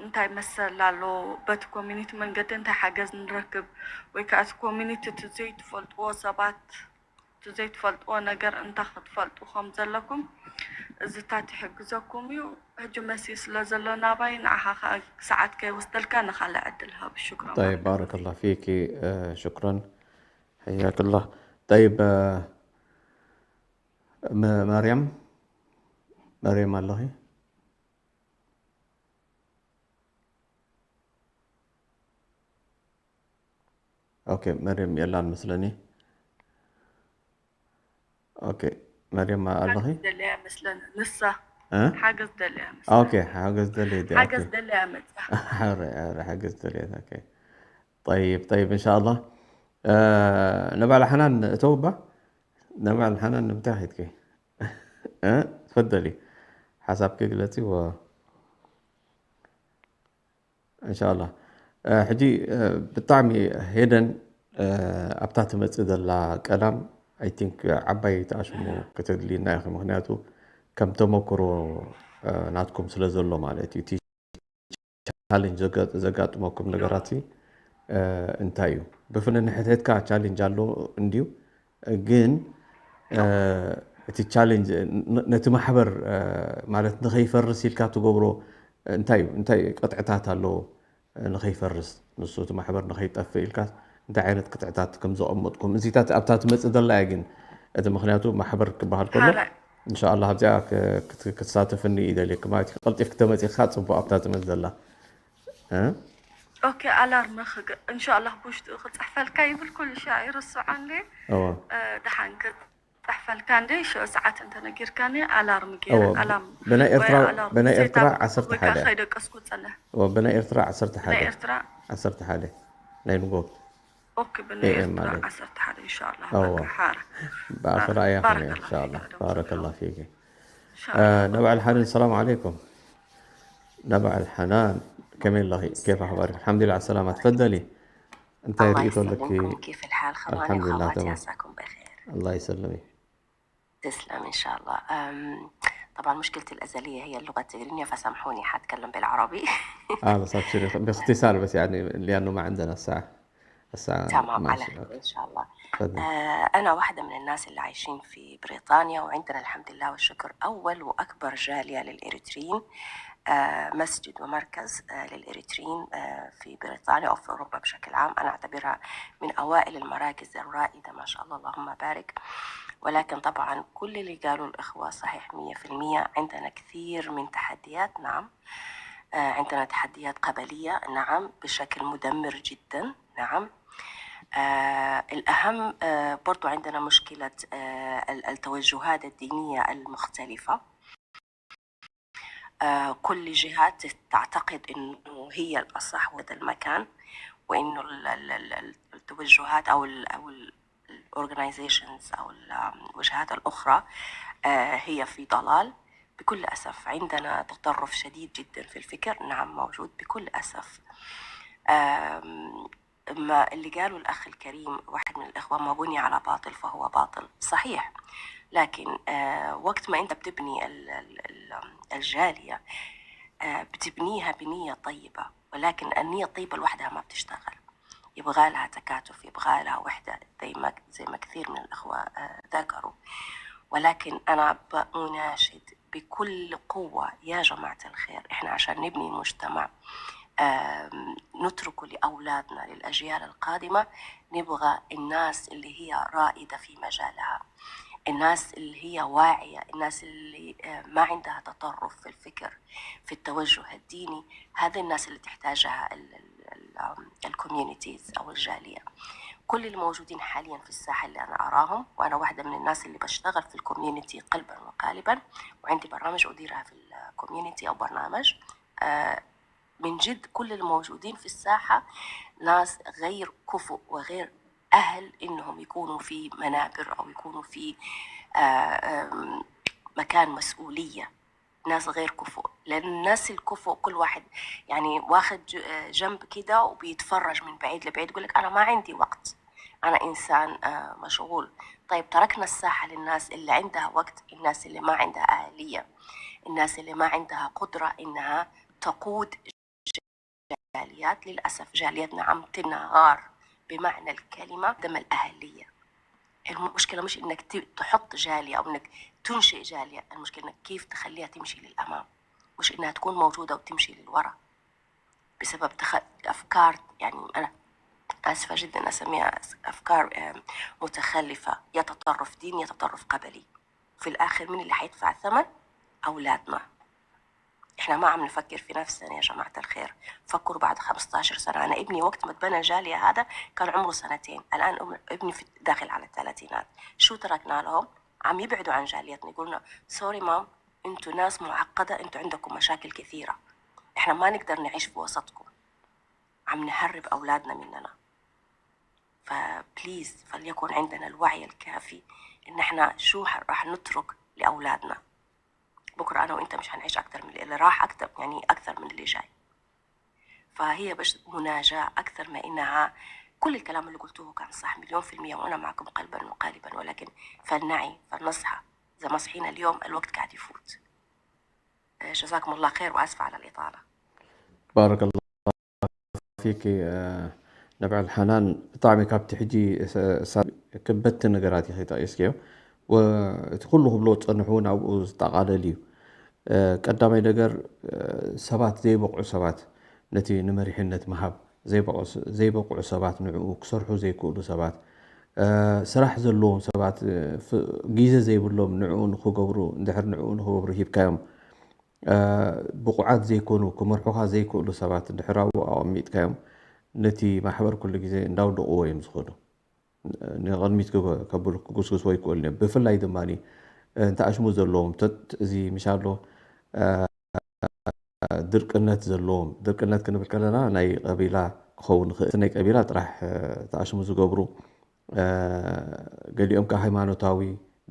እንታይ መሰል ኣሎ በቲ ኮሚኒቲ መንገዲ እንታይ ሓገዝ ንረክብ ወይ ከዓ እቲ ኮሚኒቲ እቲ ዘይትፈልጥዎ ሰባት እቲ ዘይትፈልጥዎ ነገር እንታይ ክትፈልጡ ከም ዘለኩም እዚታት ይሕግዘኩም እዩ ሕጂ መሲ ስለ ዘሎ ናባይ ንዓኻ ከዓ ሰዓት ከይወስደልካ ንካልእ ዕድል ሃብ ሽክሮን طيب بارك الله فيك شكرا حياك الله طيب مريم مريم ኣለኺ ኦኬ መርየም የላን መስለኒ ኦኬ መርየም ኣለኺ ደለያ መስለን ንሳ ሓገዝ ደለያ ኦኬ ሓገዝ ደለየ ሓገዝ ደለያ መፅያ ሓገዝ ደለየ ኦኬ طيب طيب ان شاء الله ነባዕላ ሓናን እተውባ ነባዕላ ሓናን ንምንታይ ኸይድኪ ትፈደሊ ሓሳብኪ ግለፂ እንሻላ ሕጂ ብጣዕሚ ሄደን ኣብታ ትመፅእ ዘላ ቀዳም ኣይ ቲንክ ዓባይ ተኣሽሙ ከተድልዩና ኢኺ ምክንያቱ ከም ተመክሮ ናትኩም ስለ ዘሎ ማለት እዩ እቲ ቻሌንጅ ዘጋጥመኩም ነገራት እንታይ እዩ ብፍነ ንሕትሕትካ ቻሌንጅ ኣሎ እንድዩ ግን እቲ ቻሌንጅ ነቲ ማሕበር ማለት ንኸይፈርስ ኢልካ ትገብሮ እንታይ እዩ እንታይ ቅጥዕታት ኣለዎ ንኸይፈርስ፣ ንሱ እቲ ማሕበር ንኸይጠፍእ ኢልካ እንታይ ዓይነት ክትዕታት ከም ዘቐመጥኩም፣ እዚታት ኣብታ ትመጽእ ዘላ እያ። ግን እቲ ምኽንያቱ ማሕበር ክበሃል ከሎ፣ ሓራይ። እንሻኣላ ኣብዚኣ ክ-፣ ክት-፣ ክትሳተፍኒ ይደልየኪ ማለት እዩ። ቀልጢፍ ክተመጺኻ ጽቡቕ ኣብታ ትመጽእ ዘላ። እ? ኦኬ፣ ኣላርም ክግ-፣ እንሻኣላ ብውሽጡ ክጽሕፈልካ ይብል ኩሉ ሻዕ ይርስዖ እንዴ? እወ። እ፣ ደሓን ክጽሕፈልካ እንዴ? ሽዑ ሰዓት እንተነጊርካኒ ኣላርም ገይረ፣ እወ። ኣላም-፣ ብናይ ኤርትራ፣ ወይ ኣላርም ብናይ ሴት ኤርትራ ኣፕ ዓሰርተ ሓደ። ከይደቀስኩ ጽንሕ። እወ፣ ብናይ ኤርትራ ዓሰርተ ሓደ። ብናይ ኤርትራ? ዓሰርተ ሓደ። ናይ ንጎ። ኦኬ፣ ብናይ ኤ ኤም ኤርትራ ማለት። ዓሰርተ ሓደ እንሻኣላ። እወ። በቃ ሓራ። ብኣኺ ረኣያ ባረከላ ኸነ እንሻኣላ። ፊክ፣ ባረከላ ፊክ። እንሻኣላ። እ፣ ነብዓል ሓንን ሰላም ዓለይኩም። ነብዓል ሓናን ከመይ ኣለኺ? ኬፍ ኣኽባሪ? ኣልሓምዱሊላህ ዓሰላማ። ትፈደሊ። እንታይ الله ርእይቶ ኣለኪ? يسلمكم، كيف الحال خواني الحمد لله، وخواتي؟ تمام. عساكم بخير. الله يسلمك. تسلم إن شاء الله. أم، طبعًا مشكلتي الأزلية هي اللغة التجرينية، فسامحوني حاتكلم بالعربي. اه، بس ابشري، باختصار بس، يعني، لأنه ما عندنا ساعة. الساعة تمام، على ماشي، خير أوكي. إن شاء الله. تفضل. آه، أنا واحدة من الناس اللي عايشين في بريطانيا، وعندنا الحمد لله والشكر أول وأكبر جالية للإريتريين، آه، مسجد ومركز، آه، للإريتريين، آه، في بريطانيا أو في أوروبا بشكل عام. أنا أعتبرها من أوائل المراكز الرائدة، ما شاء الله، اللهم بارك. ولكن طبعًا كل اللي قالوا الإخوة صحيح مية في المية. عندنا كثير من تحديات، نعم. آه، عندنا تحديات قبلية، نعم، بشكل مدمر جدًا، نعم. آه، الأهم، آه، برضو عندنا مشكلة، آه، ال-، التوجهات الدينية المختلفة. آه، كل جهات تعتقد إنه هي الأصح وهذا المكان، وإنه ال-، ال-، ال-، ال-، التوجهات أو ال-، أو ال-، ال organizations أو الوجهات الأخرى، آه، هي في ضلال. بكل أسف عندنا تطرف شديد جدًا في الفكر، نعم، موجود بكل أسف. آم، ما اللي قاله الأخ الكريم، واحد من الإخوة: "ما بني على باطل فهو باطل". صحيح، لكن، آه، وقت ما أنت بتبني ال-، ال-، ال-، الجالية، آه، بتبنيها بنية طيبة، ولكن النية الطيبة لوحدها ما بتشتغل، يبغى لها تكاتف، يبغى لها وحدة، زي ما، زي ما كثير من الإخوة، آه، ذكروا. ولكن أنا بأناشد بكل قوة يا جماعة الخير، إحنا عشان نبني مجتمع، آم، نتركه لأولادنا، للأجيال القادمة، نبغى الناس اللي هي رائدة في مجالها، الناس اللي هي واعية، الناس اللي، آه، ما عندها تطرف في الفكر، في التوجه الديني. هذه الناس اللي تحتاجها ال-، ال-، ال-، آم، ال communities أو الجالية. كل الموجودين حاليًا في الساحة اللي أنا أراهم، وأنا واحدة من الناس اللي بشتغل في ال community قلبًا وقالبًا، وعندي برامج أديرها في ال community أو برنامج، آه، من جد كل الموجودين في الساحة ناس غير كفؤ وغير أهل إنهم يكونوا في منابر أو يكونوا في، آه، آم، مكان مسؤولية. ناس غير كفؤ، لأن الناس الكفؤ كل واحد، يعني، واخد ج-، آه، جنب كده وبيتفرج من بعيد لبعيد، يقول لك: "أنا ما عندي وقت، أنا إنسان، آه، مشغول". طيب، تركنا الساحة للناس اللي عندها وقت، الناس اللي ما عندها أهلية، الناس اللي ما عندها قدرة إنها تقود جاليات. للأسف جالياتنا عم تنهار بمعنى الكلمة، عدم الأهلية. المشكلة مش إنك ت-، تحط جالية أو إنك تنشئ جالية، المشكلة إنك كيف تخليها تمشي للأمام، مش إنها تكون موجودة وتمشي للورا بسبب تخ-، أفكار، يعني، أنا آسفة جدًا أسميها أس-، أفكار، آم، متخلفة، يا تطرف ديني يا تطرف قبلي. في الآخر مين اللي حيدفع الثمن؟ أولادنا. إحنا ما عم نفكر في نفسنا يا جماعة الخير، فكروا بعد خمستاشر سنة. أنا ابني وقت ما اتبنى جالية هذا كان عمره سنتين، الآن أم-، ابني في، داخل على الثلاثينات. شو تركنا لهم؟ عم يبعدوا عن جاليتنا، يقولنا: "سوري مام، انتوا ناس معقدة، انتوا عندكم مشاكل كثيرة، إحنا ما نقدر نعيش في وسطكم". عم نهرب أولادنا مننا. فبليز، فليكن عندنا الوعي الكافي إن إحنا شو ح-، راح نترك لأولادنا. بكرة أنا وإنت مش هنعيش أكتر من اللي راح، أكتر، يعني، أكتر من اللي جاي. فهي بس مناجاة أكثر ما إنها، كل الكلام اللي قلتوه كان صح مليون في المية، وأنا معكم قلبًا وقالبًا، ولكن فلنعي، فلنصحى. إذا ما صحينا اليوم، الوقت قاعد يفوت. آه، جزاكم الله خير، وآسفة على الإطالة. ባረከላሁ ፊኪ፣ እ፣ ነብዐል ሓናን፣ ብጣዕሚ ካብቲ ሕጂ ሳ-፣ ሳ-፣ ከበድቲ ነገራት ኢኺ ጠቒስክዮ። ወ-፣ እቲ ኩሉ ክብሎ ዝጸንሑ እውን ኣብኡ ዝጠቓለል እዩ። እ፣ ቀዳማይ ነገር፣ እ፣ ሰባት፣ ዘይበቕዑ ሰባት፣ ነቲ ንመሪሕነት ምሃብ ዘይበቑ- ዘይበቕዑ ሰባት፣ ንዕኡ ክሰርሑ ዘይክእሉ ሰባት፣ እ፣ ስራሕ ዘለዎም ሰባት፣ እ፣ ፍ- ግዜ ዘይብሎም ንዕኡ ንኽገብሩ፣ እንድሕር ንዕኡ ንኽገብሩ ሂብካዮም፣ እ፣ ብቑዓት ዘይኮኑ፣ ክመርሑኻ ዘይክእሉ ሰባት እንድሕር ኣብኡ ኣቐሚጥካዮም፣ ነቲ ማሕበር ኩሉ ግዜ እንዳውደቕዎ እዮም ዝኸዱ። ንቕድሚት ክጎ- ከብሉ ክጉስጉስዎ ይክእሉ እዮም። ብፍላይ ድማ እንተኣሽሙ ዘለዎም ተት- እዚ ምሻሎ፣ እ፣ ድርቅነት ዘለዎም፣ ድርቅነት ክንብል ከለና ናይ ቀቢላ ክኸውን ይኽእል፣ ናይ ቀቢላ ጥራሕ፣ እ፣ ተኣሽሙ ዝገብሩ፣ እ፣ ገሊኦም ከ ሃይማኖታዊ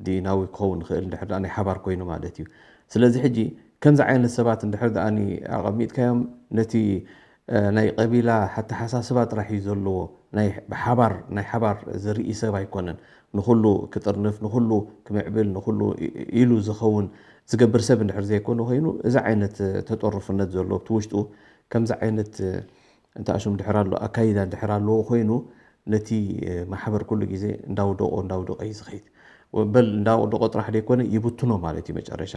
ዲናዊ ክኸውን ይኽእል፣ እንድሕር ደኣ ናይ ሓባር ኮይኑ ማለት እዩ። ስለዚ ሕጂ ከምዚ ዓይነት ሰባት እንድሕር ደኣ ኣቐሚጥካዮም፣ ነቲ፣ እ፣ ናይ ቀቢላ ኣተሓሳስባ ጥራሕ እዩ ዘለዎ፣ ናይ ብሓባር፣ ናይ ሓባር ዝርኢ ሰብ ኣይኮነን። ንኹሉ ክጥርንፍ፣ ንኹሉ ክምዕብል፣ ንኹሉ ኢ- ኢሉ ዝኸውን ዝገብር ሰብ እንድሕር ዘይኮነ ኮይኑ፣ እዚ ዓይነት ተጠርፍነት ዘሎ ኣብቲ ውሽጡ፣ ከምዚ ዓይነት እንተኣሽም ድሕር ኣሎ ኣካይዳ እንድሕር ኣለዎ ኮይኑ፣ ነቲ ማሕበር ኩሉ ግዜ እንዳውደቆ እንዳውደቆ እዩ ዝኸይድ። በል እንዳውደቆ ጥራሕ ዘይኮነ ይብትኖ ማለት እዩ መጨረሻ።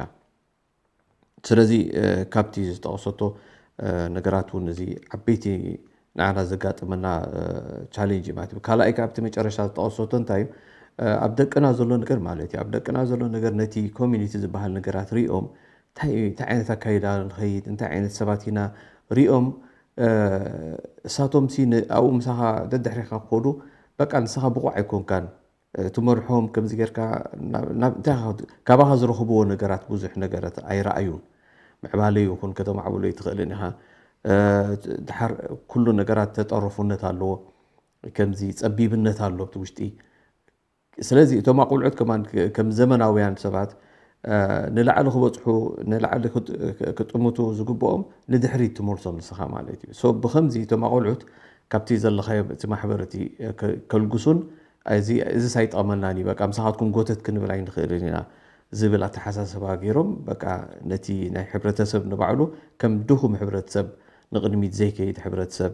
ስለዚ፣ እ፣ ካብቲ ዝጠቐሰቶ፣ እ፣ ነገራት እውን እዚ ዓበይቲ ንዓና ዘጋጥመና፣ እ፣ ቻሌንጅ እዩ ማለት እዩ። ካልኣይ ካብቲ መጨረሻ ዝጠቐሰቶ እንታይ እዩ? እ፣ ኣብ ደቅና ዘሎ ነገር ማለት እዩ። ኣብ ደቅና ዘሎ ነገር ነቲ ኮሚኒቲ ዝበሃል ነገራት ሪኦም እንታይ እዩ፣ እንታይ ዓይነት ኣካይዳ ንኸይድ፣ እንታይ ዓይነት ሰባት ኢና ሪኦም፣ እ፣ እሳቶም ሲ ን- ኣብኡ ምሳኻ ደድሕሪኻ ክኸዱ፣ በቃ ንስኻ ብቑዕ ኣይኮንካን፣ እ፣ ትመርሖም ከምዚ ጌርካ ናብ- ናብ- እንታይ ኢኻ ክት- ካባኻ ዝረኽብዎ ነገራት ብዙሕ ነገራት ኣይረኣዩን። ምዕባለ ይኹን ከተማዕብሎ ኣይትኽእልን ኢኻ። እ፣ ድሓር ኩሉ ነገራት ተጠረፉነት ኣለዎ። ከምዚ ጸቢብነት ኣሎ ኣብቲ ውሽጢ። ስለዚ እቶም ኣቑልዑት ከማን ክ- ከም ዘመናውያን ሰባት፣ እ፣ ንላዕሊ ክበጽሑ፣ ንላዕሊ ክጥ- ክጥምቱ ዝግብኦም ንድሕሪት ትመልሶም ንስኻ ማለት እዩ። ሶ ብኸምዚ እቶም ኣቑልዑት ካብቲ ዘለኻዮ እቲ ማሕበር እቲ ከ- ከልግሱን፣ እዚ እዚስ ኣይጠቕመናን እዩ፣ በቃ ምሳኻትኩም ጎተት ክንብል ኣይንኽእልን ኢና ዝብል ኣተሓሳስባ ገይሮም፣ በቃ ነቲ ናይ ሕብረተሰብ ንባዕሉ ከም ድኹም ሕብረተሰብ፣ ንቕድሚት ዘይከይድ ሕብረተሰብ፣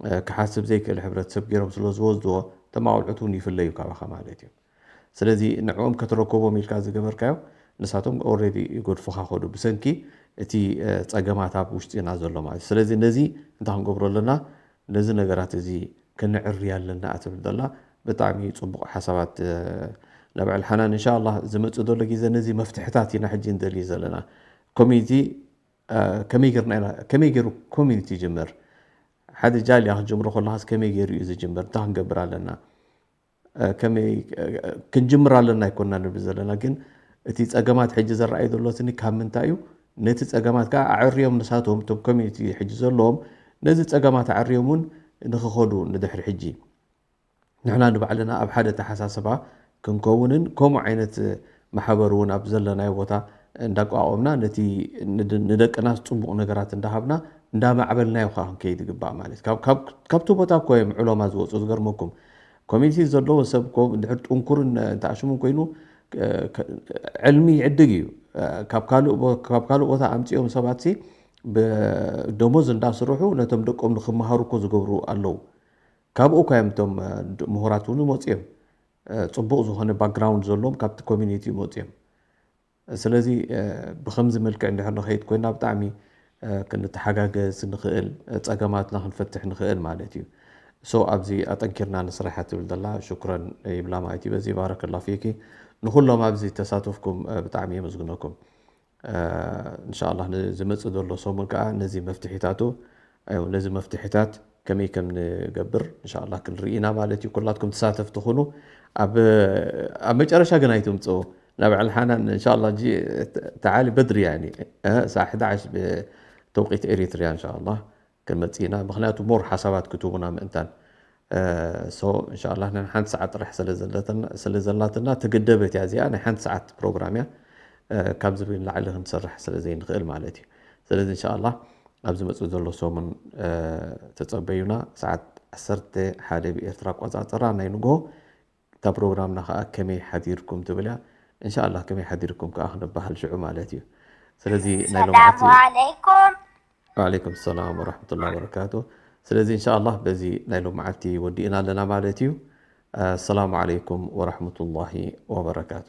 እ፣ ክሓስብ ዘይክእል ሕብረተሰብ ገይሮም ስለ ዝወስድዎ፣ እቶም ኣቑልዑት እውን ይፍለዩ ካባኻ ማለት እዩ። ስለዚ ንዕኦም ከተረከቦም ኢልካ ዝገበርካዮ፣ ንሳቶም ኦልሬዲ ይገድፉኻ ከዱ ብሰንኪ እቲ፣ እ፣ ጸገማት ኣብ ውሽጢና ዘሎ ማለት እዩ። ስለዚ ነዚ እንታይ ክንገብሮ ኣለና? ነዚ ነገራት እዚ ክንዕሪ ኣለና እያ ትብል ዘላ። ብጣዕሚ ጽቡቕ ሓሳባት፣ እ፣ ነብዐል ሓናን። እንሻላ ዝመጽእ ዘሎ ግዜ ነዚ መፍትሕታት ኢና ሕጂ ንደልዩ ዘለና። ኮሚኒቲ፣ እ፣ ከመይ ጌርና ኢና፣ ከመይ ገይሩ ኮሚኒቲ ይጅመር? ሓደ ጃልያ ክትጅምሮ ከለኻስ ከመይ ገይሩ እዩ ዝጅመር? እንታይ ክንገብር ኣለና? እ፣ ከመይ፣ እ፣ ክንጅምር ኣለና ኣይኮንና ንብል ዘለና፣ ግን እቲ ጸገማት ሕጂ ዝረኣይ ዘሎ ስኒ ካብ ምንታይ እዩ? ነቲ ጸገማት ከኣ ኣዕርዮም ንሳቶም፣ እቶም ኮሚኒቲ ሕጂ ዘለዎም፣ ነዚ ጸገማት ኣዕርዮም እውን ንኽኸዱ ንድሕሪ ሕጂ። ንሕና ንባዕልና ኣብ ሓደ ኣተሓሳስባ ክንከውንን፣ ከምኡ ዓይነት ማሕበር እውን ኣብ ዘለናዮ ቦታ እንዳቋቖምና፣ ነቲ ንድ- ንደቅና ጽቡቕ ነገራት እንዳሃብና፣ እንዳማዕበልናዮ ከዓ ክንከይድ ይግባእ ማለት እዩ። ካብ- ካብ- ካብቲ ቦታ እኮ እዮም ዕሎማ ዝወፁ። ዝገርመኩም ኮሚኒቲ ዘለዎ ሰብ እኮ እንድሕር ጥንኩርን እንተኣሽሙን ኮይኑ፣ እ፣ ከ- ዕልሚ ይዕድግ እዩ። እ፣ ካብ ካልእ ቦ- ካብ ካልእ ቦታ ኣምፅኦም ሰባት ሲ ብደሞዝ እንዳስርሑ ነቶም ደቆም ንክመሃሩ እኮ ዝገብሩ ኣለዉ። ካብኡ እኳ እዮም እቶም፣ እ፣ ድ- ምሁራት እውን ይመፁ እዮም። እ፣ ፅቡቕ ዝኾነ ባክግራውንድ ዘለዎም ካብቲ ኮሚኒቲ ይመፁ እዮም። ስለዚ፣ እ፣ ብኸምዚ መልክዕ እንድሕር ንኸይድ ኮይና ብጣዕሚ፣ እ፣ ክንተሓጋገዝ ንኽእል፣ እ፣ ጸገማትና ክንፈትሕ ንኽእል ማለት እዩ። ሶ ኣብዚ ኣጠንኪርና ንስራሕ እያ ትብል ዘላ። ሽኩረን ይብላ ማለት እዩ። በዚ ባረከላ ፊኪ። ንኹሎም ኣብዚ ተሳተፍኩም፣ እ፣ ብጣዕሚ የመስግነኩም። እ፣ እንሻላ ንዝመጽእ ዘሎ ሰሙን ከኣ ነዚ መፍትሒታቱ፣ ኣይ፣ ነዚ መፍትሒታት ከመይ ከም ንገብር እንሻላ ክንርኢ ኢና ማለት እዩ። ኩላትኩም ተሳተፍቲ ኩኑ። ኣብ ኣብ መጨረሻ ግን ኣይትምጽኡ። ናብ ዕልሓናን እንሻላ እጂ ተዓሊ በድሪ ያኒ፣ እ፣ ሰዓ ሕዳሽ ብተውቂት ኤሪትርያ እንሻላ ክንመጽእ ኢና። ምኽንያቱ ሞር ሓሳባት ክትቡና ምእንታን። እ፣ ሶ እንሻላ ንሓንቲ ሰዓት ጥራሕ ስለ ዘለተና- ስለ ዘላትና ትግደበት እያ እዚኣ። ናይ ሓንቲ ሰዓት ፕሮግራም እያ። እ፣ ካብ ዝብል ንላዕሊ ክንሰርሕ ስለ ዘይንኽእል ማለት እዩ። ስለዚ እንሻላ ኣብ ዝመጽእ ዘሎ ሰሙን፣ እ፣ ተጸበዩና። ሰዓት ዓሰርተ ሓደ ብኤርትራ ኣቆጻጽራ ናይ ንግሆ። እታ ፕሮግራምና ከኣ ከመይ ሓዲርኩም ትብል እያ። እንሻላ ከመይ ሓዲርኩም ከኣ ክንበሃል ሽዑ ማለት እዩ። ስለዚ ናይ ሎምዓልቲ ሰላሙ ዓለይኩም። ወዓለይኩም ሰላም ወራሕመቱላሂ ወበረካቱ። ስለዚ እንሻላ በዚ ናይ ሎምዓልቲ ወዲእና ኣለና ማለት እዩ። ኣሰላሙ ዓለይኩም ወራሕመቱላሂ ወበረካቱ።